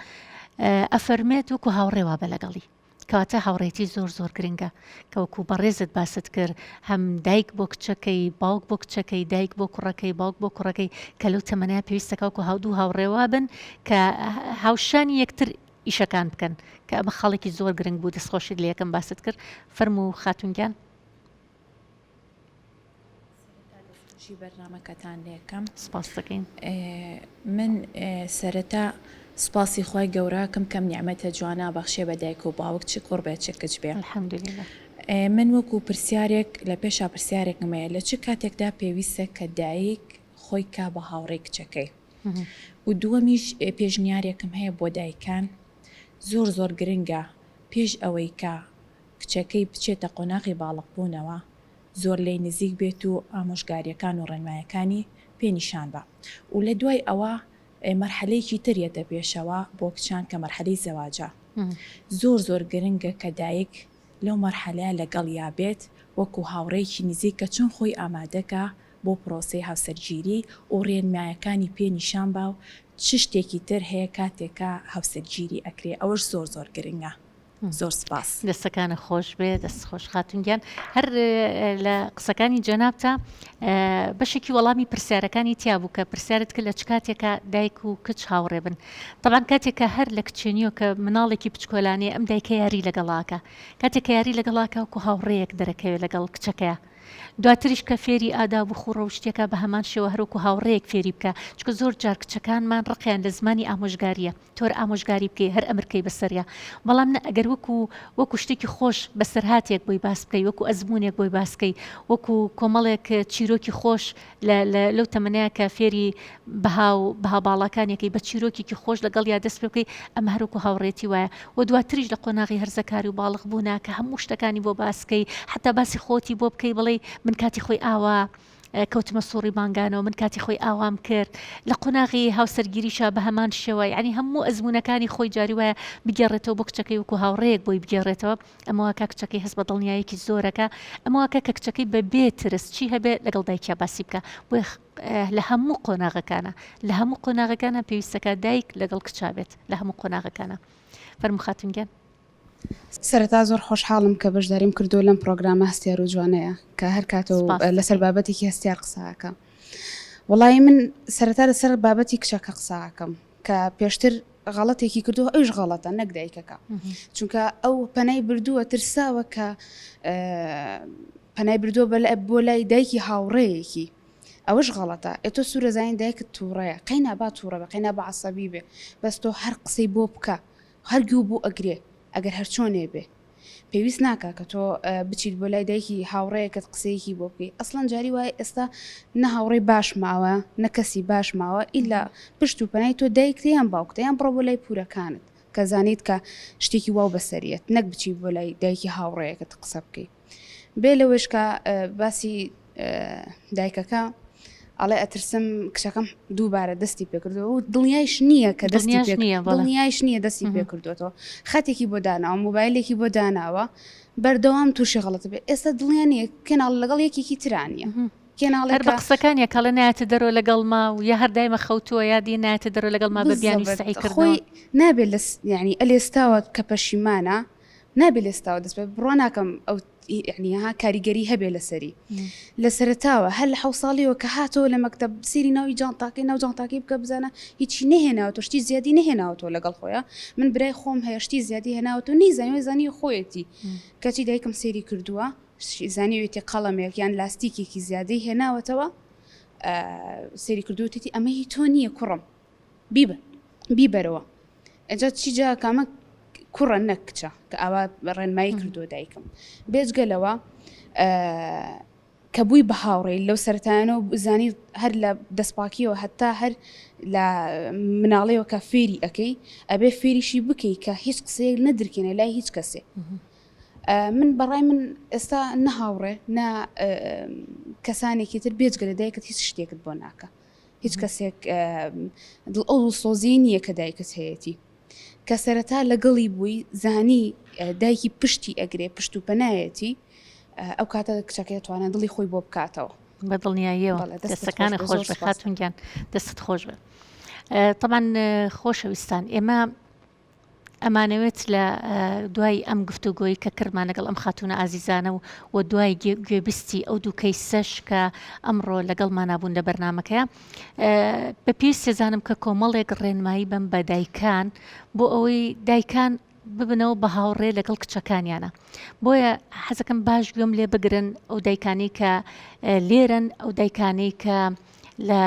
Speaker 1: ئەفەرمێت وەکو هاوڕێ وابە لەگەڵی کەواتە هاوڕێتی زۆر زۆر گرنگە کە وەکو بەڕێزت باست کرد هەم دایک بۆ کچەکەی باوک بۆ کچەکەی دایک بۆ کوڕەکەی باوک بۆ کوڕەکەی کە لەو تەمەنە پێویستە کاکو هاودوو هاوڕێوا بن کە هاوشانی یەکتر ئیشەکان بکەن کە ئەمە خاڵێکی زۆر گرنگ بوو دەستخۆشیت لە یەکەم باست کرد فەرموو خاتون گیان.
Speaker 6: سەرەتا دەستخۆشی بەرنامەکەتان لێکەم.
Speaker 1: سپاست دەکەین.
Speaker 6: من سەرەتا سپاسی خوای گەورەکەم کەم نیعمەتە جوانە بەخشێ بە دایک و باوک چ کوڕ بێ چ کچ بێ.
Speaker 1: الحمدللە.
Speaker 6: من وەکو پرسیارێک لە پێشا پرسیارێکم هەیە لە چ کاتێکدا پێویستە کە دایک خۆی کا بە هاوڕێی کچەکەی؟ و دووەمیش پێشنیارێکم هەیە بۆ دایکان زۆر زۆر گرنگە پێش ئەوەی کە کچەکەی بچێتە قۆناغی باڵق بوونەوە زۆر لێی نزیک بێت و ئامۆژگاریەکان و ڕێنمایەکانی پێ نیشان با و لە دوای ئەوە مەرحەلەیەکی تر یەتە پێشەوە بۆ کچان کە مەرحەلەی زەواجە زۆر زۆر گرنگە کە دایک لەو مەرحەلەیە لەگەڵیا بێت وەکو هاوڕێیەکی نزیک کە چۆن خۆی ئامادەکا بۆ پرۆسەی هاوسەرگیری و ڕێنمایەکانی پێ نیشان با و چ شتێکی تر هەیە کاتێک کە هاوسەرگیری ئەکرێ ئەوەش زۆر زۆر گرنگە زۆر سپاس.
Speaker 1: دەستەکانت خۆش بێ دەست خۆش خاتون گیان هەر لە قسەکانی جەنابتا بەشێکی وەڵامی پرسیارەکانی تیا بوو کە پرسیارت کرد لە چ کاتێکا دایک و کچ هاوڕێ بن تەبعەن کاتێک کە هەر لە کچێنیەوە کە مناڵێکی بچکۆلانەیە ئەم دایکە یاری لەگەڵاکە کاتێک کە یاری لەگەڵاکە وەکو هاوڕێیەک دەرەکەوێت لەگەڵ کچەکەیا. دواتریش کە فێری ئاداب و خوو ڕەوشتیەکە بە هەمان شێوە هەروەکو هاوڕێیەک فێری بکە چونکە زۆر جار کچەکانمان ڕقیان لە زمانی ئامۆژگاریە تۆ هەر ئامۆژگاری بکەی هەر ئەمر کەی بەسەریا بەڵام نە ئەگەر وەکو وەکو شتێکی خۆش بەسەرهاتێک بۆی باس بکەی وەکو ئەزموونێک بۆی باس کەی وەکو کۆمەڵێک چیرۆکی خۆش لە لە لەو تەمەنەیا کە فێری بەها و بەها باڵاکانیەکەی بە چیرۆکێکی خۆش لەگەڵیا دەست پێ بکەی ئەمە هەر وەکو هاوڕێتی وایە و دواتریش لە قۆناغی هەرزەکاری و باڵغ بوونا کە هەموو شتەکانی بۆ باس کەی حەتا باسی خۆتی بۆ بکەی بڵێی من کاتی خۆی ئاوا کەوتمە سوڕی مانگانەوە من کاتی خۆی ئاوام کرد لە قۆناغی هاوسەرگیریشا بە هەمان شێوە یعنی هەموو ئەزموونەکانی خۆی جاری وایە بگێڕێتەوە بۆ کچەکەی وەکو هاوڕێیەک بۆی بگێڕێتەوە ئەمە واکا کچەکەی هەست بە دڵنیایەکی زۆرەکە ئەمە واکا کە کچەکەی بە بێ ترس چی هەبێ لەگەڵ دایکیا باسی بکە بۆیە لە هەموو قۆناغەکانە لە هەموو قۆناغەکانە پێویستەکە دایک لەگەڵ کچا بێت لە هەموو قۆناغەکانە فەرموو خاتون گیان.
Speaker 7: سەرەتا زۆر خۆشحاڵم کە بەشداریم کردووە لەم پڕۆگرامە هەستیار و جوانەیە کە هەر کاتە و لەسەر بابەتێکی هەستیار قسە ئەکەم. وەڵایی من سەرەتا لەسەر بابەتی کچەکە قسە ئەکەم کە پێشتر غەڵەتێکی کردووە ئەویش غەڵەتە نەک دایکەکە چونکە ئەو پەنای بردووە ترساوە کە پەنای بردووە بۆ لای دایکی هاوڕێیەکی ئەوەش غەڵەتە ئێ تۆ سوورە زانین دایکت تووڕەیە قەینا با تووڕە بێ قەینا بە عەسەبی بێ بەس تۆ هەر قسەی بۆ بکە هەر گوێ بۆ ئەگرێ ئەگەر هەر چۆنێ بێ پێویست ناکا کە تۆ بچیت بۆ لای دایکی هاوڕێیەکەت قسەیەکی بۆ بکەی ئەسڵەن جاری وایە ئێستا نە هاوڕێی باش ماوە نە کەسی باش ماوە ئیلا پشت و پەنای تۆ دایکتە یان باوکتە یان بڕۆ بۆ لای پورەکانت کە زانیت کە شتێکی واو بەسەریەت نەک بچی بۆ لای دایکی هاوڕێیەکەت قسە بکەی بێ لەوەش کە باسی دایکەکە ئەڵێ ئەترسم کچەکەم دووبارە دەستی پێکردەوە و دڵنیایش نییە کە دەستی نییە دڵنیایش نییە دەستی پێکردوێتەوە خەتێکی بۆ داناوە مۆبایلێکی بۆ داناوە بەردەوام تووشی غەڵەت بێ ئێستا دڵنیا نییە کەناڵ لەگەڵ یەکێکی ترانە
Speaker 1: هەر بە قسەکان یەکەڵێ نایەتە دەرەوە لەگەڵما و یا هەر دایمە خەوتووە یا دی نایەتە دەرەوە لەگەڵما بە بیانووی سەعی کردنەوە.
Speaker 7: خۆی نابێت لە یعنی ئەلێستاوە کە پەشیمانە نابێ لێستاوە دەست پێ بڕوا ناکەم ئەو یعنی ها کاریگەری هەبێ لەسەری لە سەرەتاوە هەر لە حەو ساڵیەوە کە هاتەوە لە مەکتەب سێری ناوی جانتاکەی ناو جانتاکەی بکە بزانە هیچی نەهێناوەتەوە شتی زیادی نەهێناوەتەوە لەگەڵ خۆیان من برای خۆم هەیە شتی زیادی هێناوەتەوە نەیزانیوە زانی خۆیەتی کەچی دایکم سێری کردووە زانیوێتی قەڵەمێک یان لاستیکێکی زیادەی هێناوەتەوە سێری کردووتێتی ئەمە هی تۆ نییە کوڕم بیبە بیبەرەوە ئەجا چی جا کامە کوڕە نەک کچە کە ئاوا ڕێنمایی کردووە دایکم بێجگە لەوە کە بووی بە هاوڕێی لەو سەرەتایانەوە زانی هەر لە دەستپاکیەوە هەتا هەر لە مناڵیەوە کە فێری ئەەکەی ئەبێ فێریشی بکەی کە هیچ قسەیەک نەدرکێنێ لای هیچ کەسێ من بەڕای من ئێستا نە هاوڕێ نە کەسانێکی تر بێجگە لە دایکت هیچ شتێکت بۆ ناکە هیچ کەسێک دڵ ئەو دڵسۆزی نییە کە دایکت هەیەتی کە سەرەتا لەگەڵی بووی زانی دایکی پشتی ئەگرێ پشت و پەنایەتی ئەو کاتە کچەکەی توانێت دڵی خۆی بۆ بکاتەوە.
Speaker 1: بە دڵنیاییەوە دەستەکانت خۆش بێ خاتون گیان دەستت خۆش بێ. تەبعەن خۆشەویستان ئێمە ئەمانەوێت لە دوای ئەم گفتوگۆی کە کردمان لەگەڵ ئەم خاتوونە ئازیزانە و و دوای گوێبیستی ئەو دوو کەیسەش کە ئەمڕۆ لەگەڵمانا بوون لە بەرنامەکەیا بە پێویست دەزانم کە کۆمەڵێک ڕێنمایی بەم بە دایکان بۆ ئەوەی دایکان ببنەوە بە هاوڕێ لەگەڵ کچەکانیانە بۆیە حەزەکەم باش گوێم لێ بگرن ئەو دایکانی کە لێرن ئەو دایکانی کە لە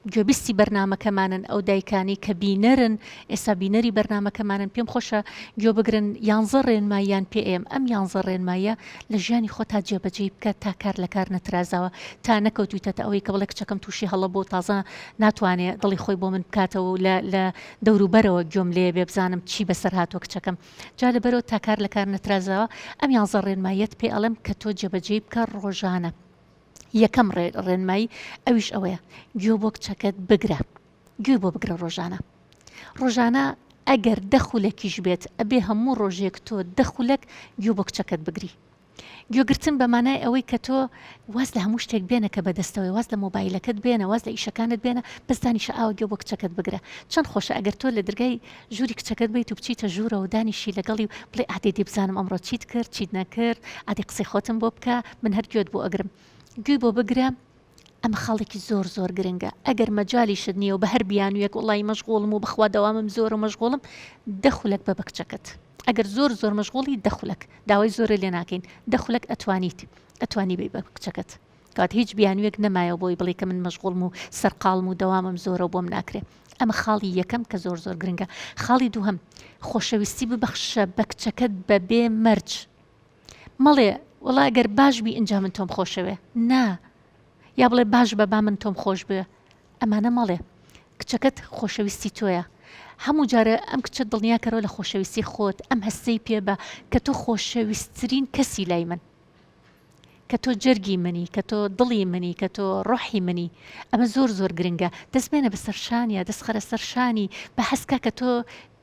Speaker 1: گوێبیستی بەرنامەکەمانن ئەو دایکانەی کە بینەرن ئێستا بینەری بەرنامەکەمانن پێم خۆشە گوێ بگرن یانزە ڕێنماییان پێ ئێم ئەم یانزە ڕێنماییە لە ژیانی خۆتا جێبەجێی بکە تا کار لە کار نەترازاوە تا نەکەوتویتەتە ئەوەی کە بڵێ کچەکەم تووشی هەڵە بۆ تازە ناتوانێ دڵی خۆی بۆ من بکاتەوە و لە لە دەوروبەرەوە گوێم لێ بێ بزانم چی بەسەر هاتووە کچەکەم جا لەبەرەوە تا کار لە کار نەترازاوە ئەم یانزە ڕێنماییەت پێ ئەڵێم کە تۆ جێبەجێی بکە ڕۆژانە یەکەم ڕێنمایی ئەویش ئەوەیە گوێ بۆ کچەکەت بگرە گوێ بۆ بگرە ڕۆژانە ڕۆژانە ئەگەر دە خولەکیش بێت ئەبێ هەموو ڕۆژێک تۆ دە خولەک گوێ بۆ کچەکەت بگری گوێگرتن بە مانای ئەوەی کە تۆ واز لە هەموو شتێک بێنە کە بەدەستەوەی واز لە مۆبایلەکەت بێنە واز لە ئیشەکانت بێنە بەس دانیشە ئاوە گوێ بۆ کچەکەت بگرە چەند خۆشە ئەگەر تۆ لە درگای ژووری کچەکەت بیت و بچیتە ژوورەوە دانیشی لەگەڵی و بڵێ ئادەی دەی بزانم ئەمڕۆ چیت کرد چیت نەکرد ئادەی قسەی خۆتم بۆ بکە من هەر گوێت بۆ ئەگرم گوێی بۆ بگرە. ئەمە خاڵێکی زۆر زۆر گرنگە ئەگەر مەجالیشت نییە و بە هەر بیانوویەک وڵی مەشغوڵم و بەخوا دەوامم زۆر و مەشغوڵم دە خولەک بە بە کچەکەت ئەگەر زۆر زۆر مەشغوڵی دە خولەک داوای زۆرە لێ ناکەین دە خولەک ئەتوانیت ئەتوانی بی بە کچەکەت کەواتە هیچ بیانوویەک نەمایەوە بۆی بڵێ کە من مەشغوڵم و سەرقاڵم و دەوامم زۆرە و بۆم ناکرێ ئەمە خاڵی یەکەم کە زۆر زۆر گرنگە خاڵی دووهەم خۆشەویستی ببەخشە بە کچەکەت بەبێ مەرج مەڵێ وەڵا گەر باش بی ئینجا من تۆم خۆشەوێ نا یا بڵێ باش بە با من تۆم خۆش بوێ ئەمانە مەڵێ کچەکەت خۆشەویستی تۆیە هەموو جارە ئەم کچە دڵنیا کەرەوە لە خۆشەویستی خۆت ئەم هەستەی پێ بە کە تۆ خۆشەویستترین کەسی لای من کە تۆ جەرگی منی، کە تۆ دڵی منی، کە تۆ ڕۆحی منی. ئەمە زۆر زۆر گرنگە. دەست بێنە بەسەر شانیا، دەست خەرە سەر شانی، با هەست کا کە تۆ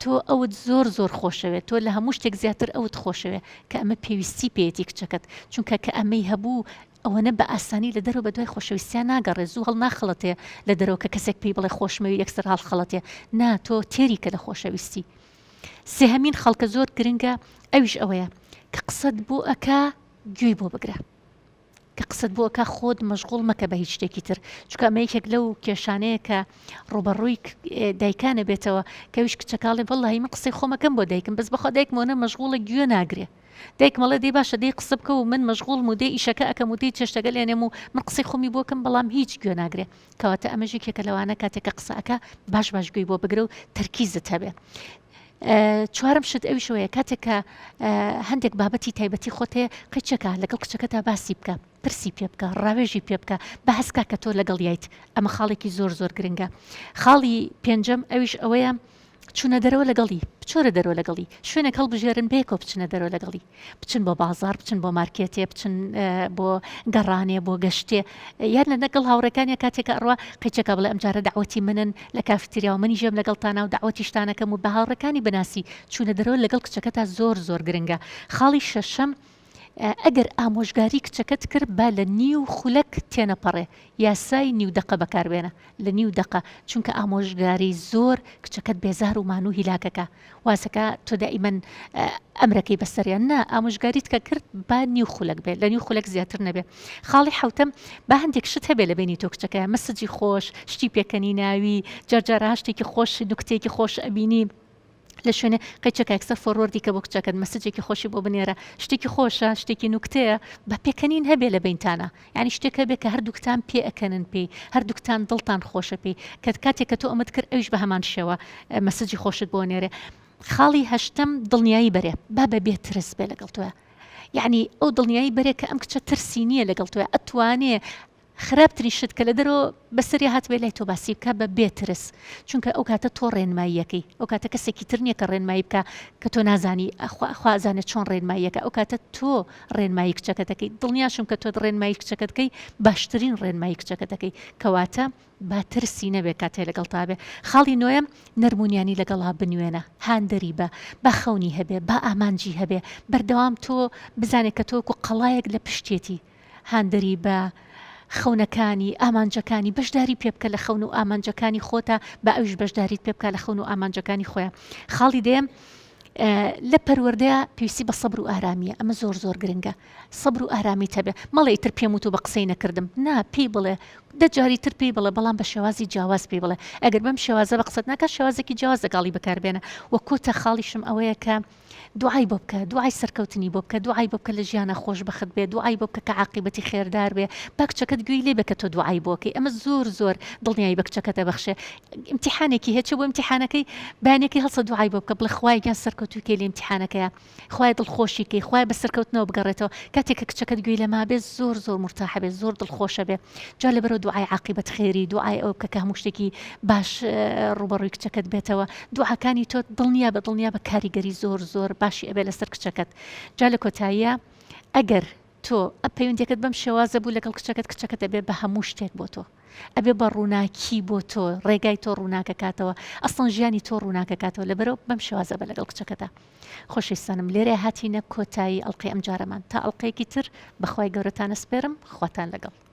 Speaker 1: تۆ ئەوت زۆر زۆر خۆشەوێ، تۆ لە هەموو شتێک زیاتر ئەوت خۆشەوێ، کە ئەمە پێویستی پێیەتی کچەکەت. چونکە کە ئەمەی هەبوو ئەوەنە بە ئاسانی لە دەرەوە بە دوای خۆشەویستیا ناگەڕێ، زوو هەڵناخەڵەتێ لە دەرەوە کە کەسێک پێی بڵێ خۆشمەوێی یەکسەر هەڵخەڵەتێ. نا، تۆ تێری کە لە خۆشەویستی. سێهەمین خاڵ کە زۆر گرنگە ئەویش ئەوەیە کە قسەت بۆ ئەکا گوێی بۆ بگرە کە قسەت بۆ ئەکا خۆت مەشغوڵ مەکە بە هیچ شتێکی تر چونکە ئەمە یەکێک لەو کێشانەیە کە ڕووبەڕووی دایکانە بێتەوە کەویش کچەکاڵێ وەڵڵاهی من قسەی خۆمەکەم بۆ دایکم بەس بەخوا دایکم ئەوەنە مەشغوڵە گوێ ناگرێ دایکم ئەڵێ دەی باشە دەی قسە بکە و من مەشغوڵم و دەی ئیشەکە ئەکەم و دەی چێشتەکە لێنێم و من قسەی خۆمی بۆ کەم بەڵام هیچ گوێ ناگرێ کەواتە ئەمەش یەکێکە لەوانە کاتێک کە قسە ئەکا باش باش گوێی بۆ بگرە و تەرکیزت هەبێ. چوارم شت ئەویشەوەیە کاتێک کە هەندێک بابەتی تایبەتی خۆت هەیە قیچەکە لەگەڵ کچەکەتا باسی بکە پرسی پێ بکە ڕاوێژی پێ بکە بە هەستکە کە تۆ لەگەڵ یایت ئەمە خاڵێکی زۆر زۆر گرنگە خاڵی پێنجەم ئەویش ئەوەیە چوونە دەرەوە لەگەڵی، بچۆرە دەرەوە لەگەڵی، شوێنێک هەڵبژێرن بەیەکەوە بچنە دەرەوە لەگەڵی، بچن بۆ بازاڕ، بچن بۆ مارکێتێ، بچن بۆ گەڕانێ، بۆ گەشتێ، یان لە نەگەڵ هاوڕێکانیا کاتێک کە ئەڕوا قیچەکە بڵێ ئەمجارە دەعوەتی منن لە کافتریا و منیش یەم لەگەڵتانا و دەعوەتیشتانەکەم و بە هاوڕێکانی بناسی، چوونە دەرەوە لەگەڵ کچەکەتا زۆر زۆر گرنگە. خاڵی شەشەم، ئەگەر ئامۆژگاری کچەکەت کرد با لە نیو خولەک تێنەپەڕێ، یاسای نیو دەقە بەکاربێنە، لە نیو دەقە، چونکە ئامۆژگاری زۆر کچەکەت بێزار و مانوو هیلاکەکا، وازەکا تۆ دائیمەن ئەمرەکەی بەسەریا، نا ئامۆژگاریت کە کرد با نیو خولەک بێ، لە نیو خولەک زیاتر نەبێ. خاڵی حەوتەم، با هەندێک شت هەبێ لە بەینی تۆ کچەکەیا، message ی خۆش، شتی پێکەنیناوی، جار جارە شتێکی خۆش، نوکتەیەکی خۆش ئەبینی، لە شوێنێ قەیچەکە یەکسەر forward ی کە بۆ کچەکەت message ێکی خۆشی بۆ بنێرە شتێکی خۆشە شتێکی نوکتەیە بە پێکەنین هەبێ لە بینتانە یعنی شتێک هەبێ کە هەردووکتان پێ ئەکەنن پێی هەردووکتان دڵتان خۆشە پێی کە کاتێک کە تۆ ئەمەت کرد ئەویش بە هەمان شێوە message ی خۆشت بۆ نێرێ خاڵی هەشتەم دڵنیایی بەرێ با بە بێ ترس بێ لەگەڵ تۆە یعنی ئەو دڵنیایی بەرێ کە ئەم کچە ترسی نییە لەگەڵ تۆە ئەتوانێ خراپترین شت کە لە دەرەوە بەسەریا هاتبێ لای تۆ باسی بکە بە بێ ترس چونکە ئەو کاتە تۆ ڕێنماییەکەی ئەو کاتە کەسێکی تر نییە کە ڕێنمایی بکە کە تۆ نازانی ئەخوا خوا ئەزانێت چۆن ڕێنماییەکە ئەو کاتە تۆ ڕێنمایی کچەکە دەکەی دڵنیاشم کە تۆ ڕێنمایی کچەکە دەکەی باشترین ڕێنمایی کچەکە دەکەی کەواتە با ترسی نەبێ کاتێ لەگەڵ تا بێ خاڵی نۆیەم نەرمونیانی لەگەڵا بنوێنە هاندەری بە با خەونی هەبێ با ئامانجی هەبێ بەردەوام تۆ بزانێ کە تۆ وەکو قەڵایەک لە پشتێتی هاندەری بە خەونەکانی، ئامانجەکانی، بەشداری پێ بکە لە خەون و ئامانجەکانی خۆتا، با ئەویش بەشداریت پێ بکا لە خەون و ئامانجەکانی خۆیا. خاڵی دەیەم، لە پەروەردەیا پێویستی بە سەبر و ئارامییە، ئەمە زۆر زۆر گرنگە، سەبر و ئارامیت هەبێ، مەڵێ ئیتر پێم وت و بە قسەی نەکردم، نا پێی بڵێ، دە جاری تر پێی بڵێ، بەڵام بە شێوازی جیاواز پێی بڵێ، ئەگەر بەم شێوازە بە قسەت ناکات، شێوازێکی جیاواز لەگەڵی بەکاربێنە. وە کۆتا خاڵیشم ئەوەیە کە دوعای بۆ بکە دوعای سەرکەوتنی بۆ بکە دوعای بۆ بکە لە ژیانا خۆشبەخت بێ دوعای بۆ بکە کە عاقیبەتی خێردار بێ با کچەکەت گوێی لێ بێ کە تۆ دوعای بۆ کەی ئەمە زۆر زۆر دڵنیایی بە کچەکەت ئەبەخشێ ئیمتیحانێکی هەیە چێ بۆ ئیمتیحانەکەی بەیانەکەی هەڵسە دوعای بۆ بکە بڵێ خوایە گیان سەرکەوتووی کەی لە ئیمتیحانەکەیا خوایە دڵخۆشی کەی خوایە بە سەرکەوتنەوە بگەڕێتەوە کاتێک کە کچەکەت گوێی لەما بێ زۆر زۆر مورتاحە بێ زۆر دڵخۆشە بێ جا لەبەرەوە دوعای عاقیبەت خێری دوعای ئەوە بکە کە هەموو شتێکی باش ڕووبەڕووی کچەکەت بێتەوە دوعاکانی تۆ دڵنیا بە دڵنیا بە کاریگەری زۆر زۆر باشی ئەبێ لەسەر کچەکەت جا لە کۆتاییە ئەگەر تۆ ئە پەیوەندیەکەت بەم شێوازە بوو لەگەڵ کچەکەت کچەکەت ئەبێ بە هەموو شتێک بۆ تۆ ئەبێ بە ڕووناکی بۆ تۆ ڕێگای تۆ ڕووناکەکاتەوە ئەسڵەن ژیانی تۆ ڕووناکەکاتەوە لەبەرەوە بەم شێوازە بە لەگەڵ کچەکەتە خۆشەویستانم لێرە هاتینە کۆتایی ئەڵلقەی ئەم جارەمان تا ئەڵلقەیەکی تر بەخوای گەورەتان ئەسپێرم خواتان لەگەڵ.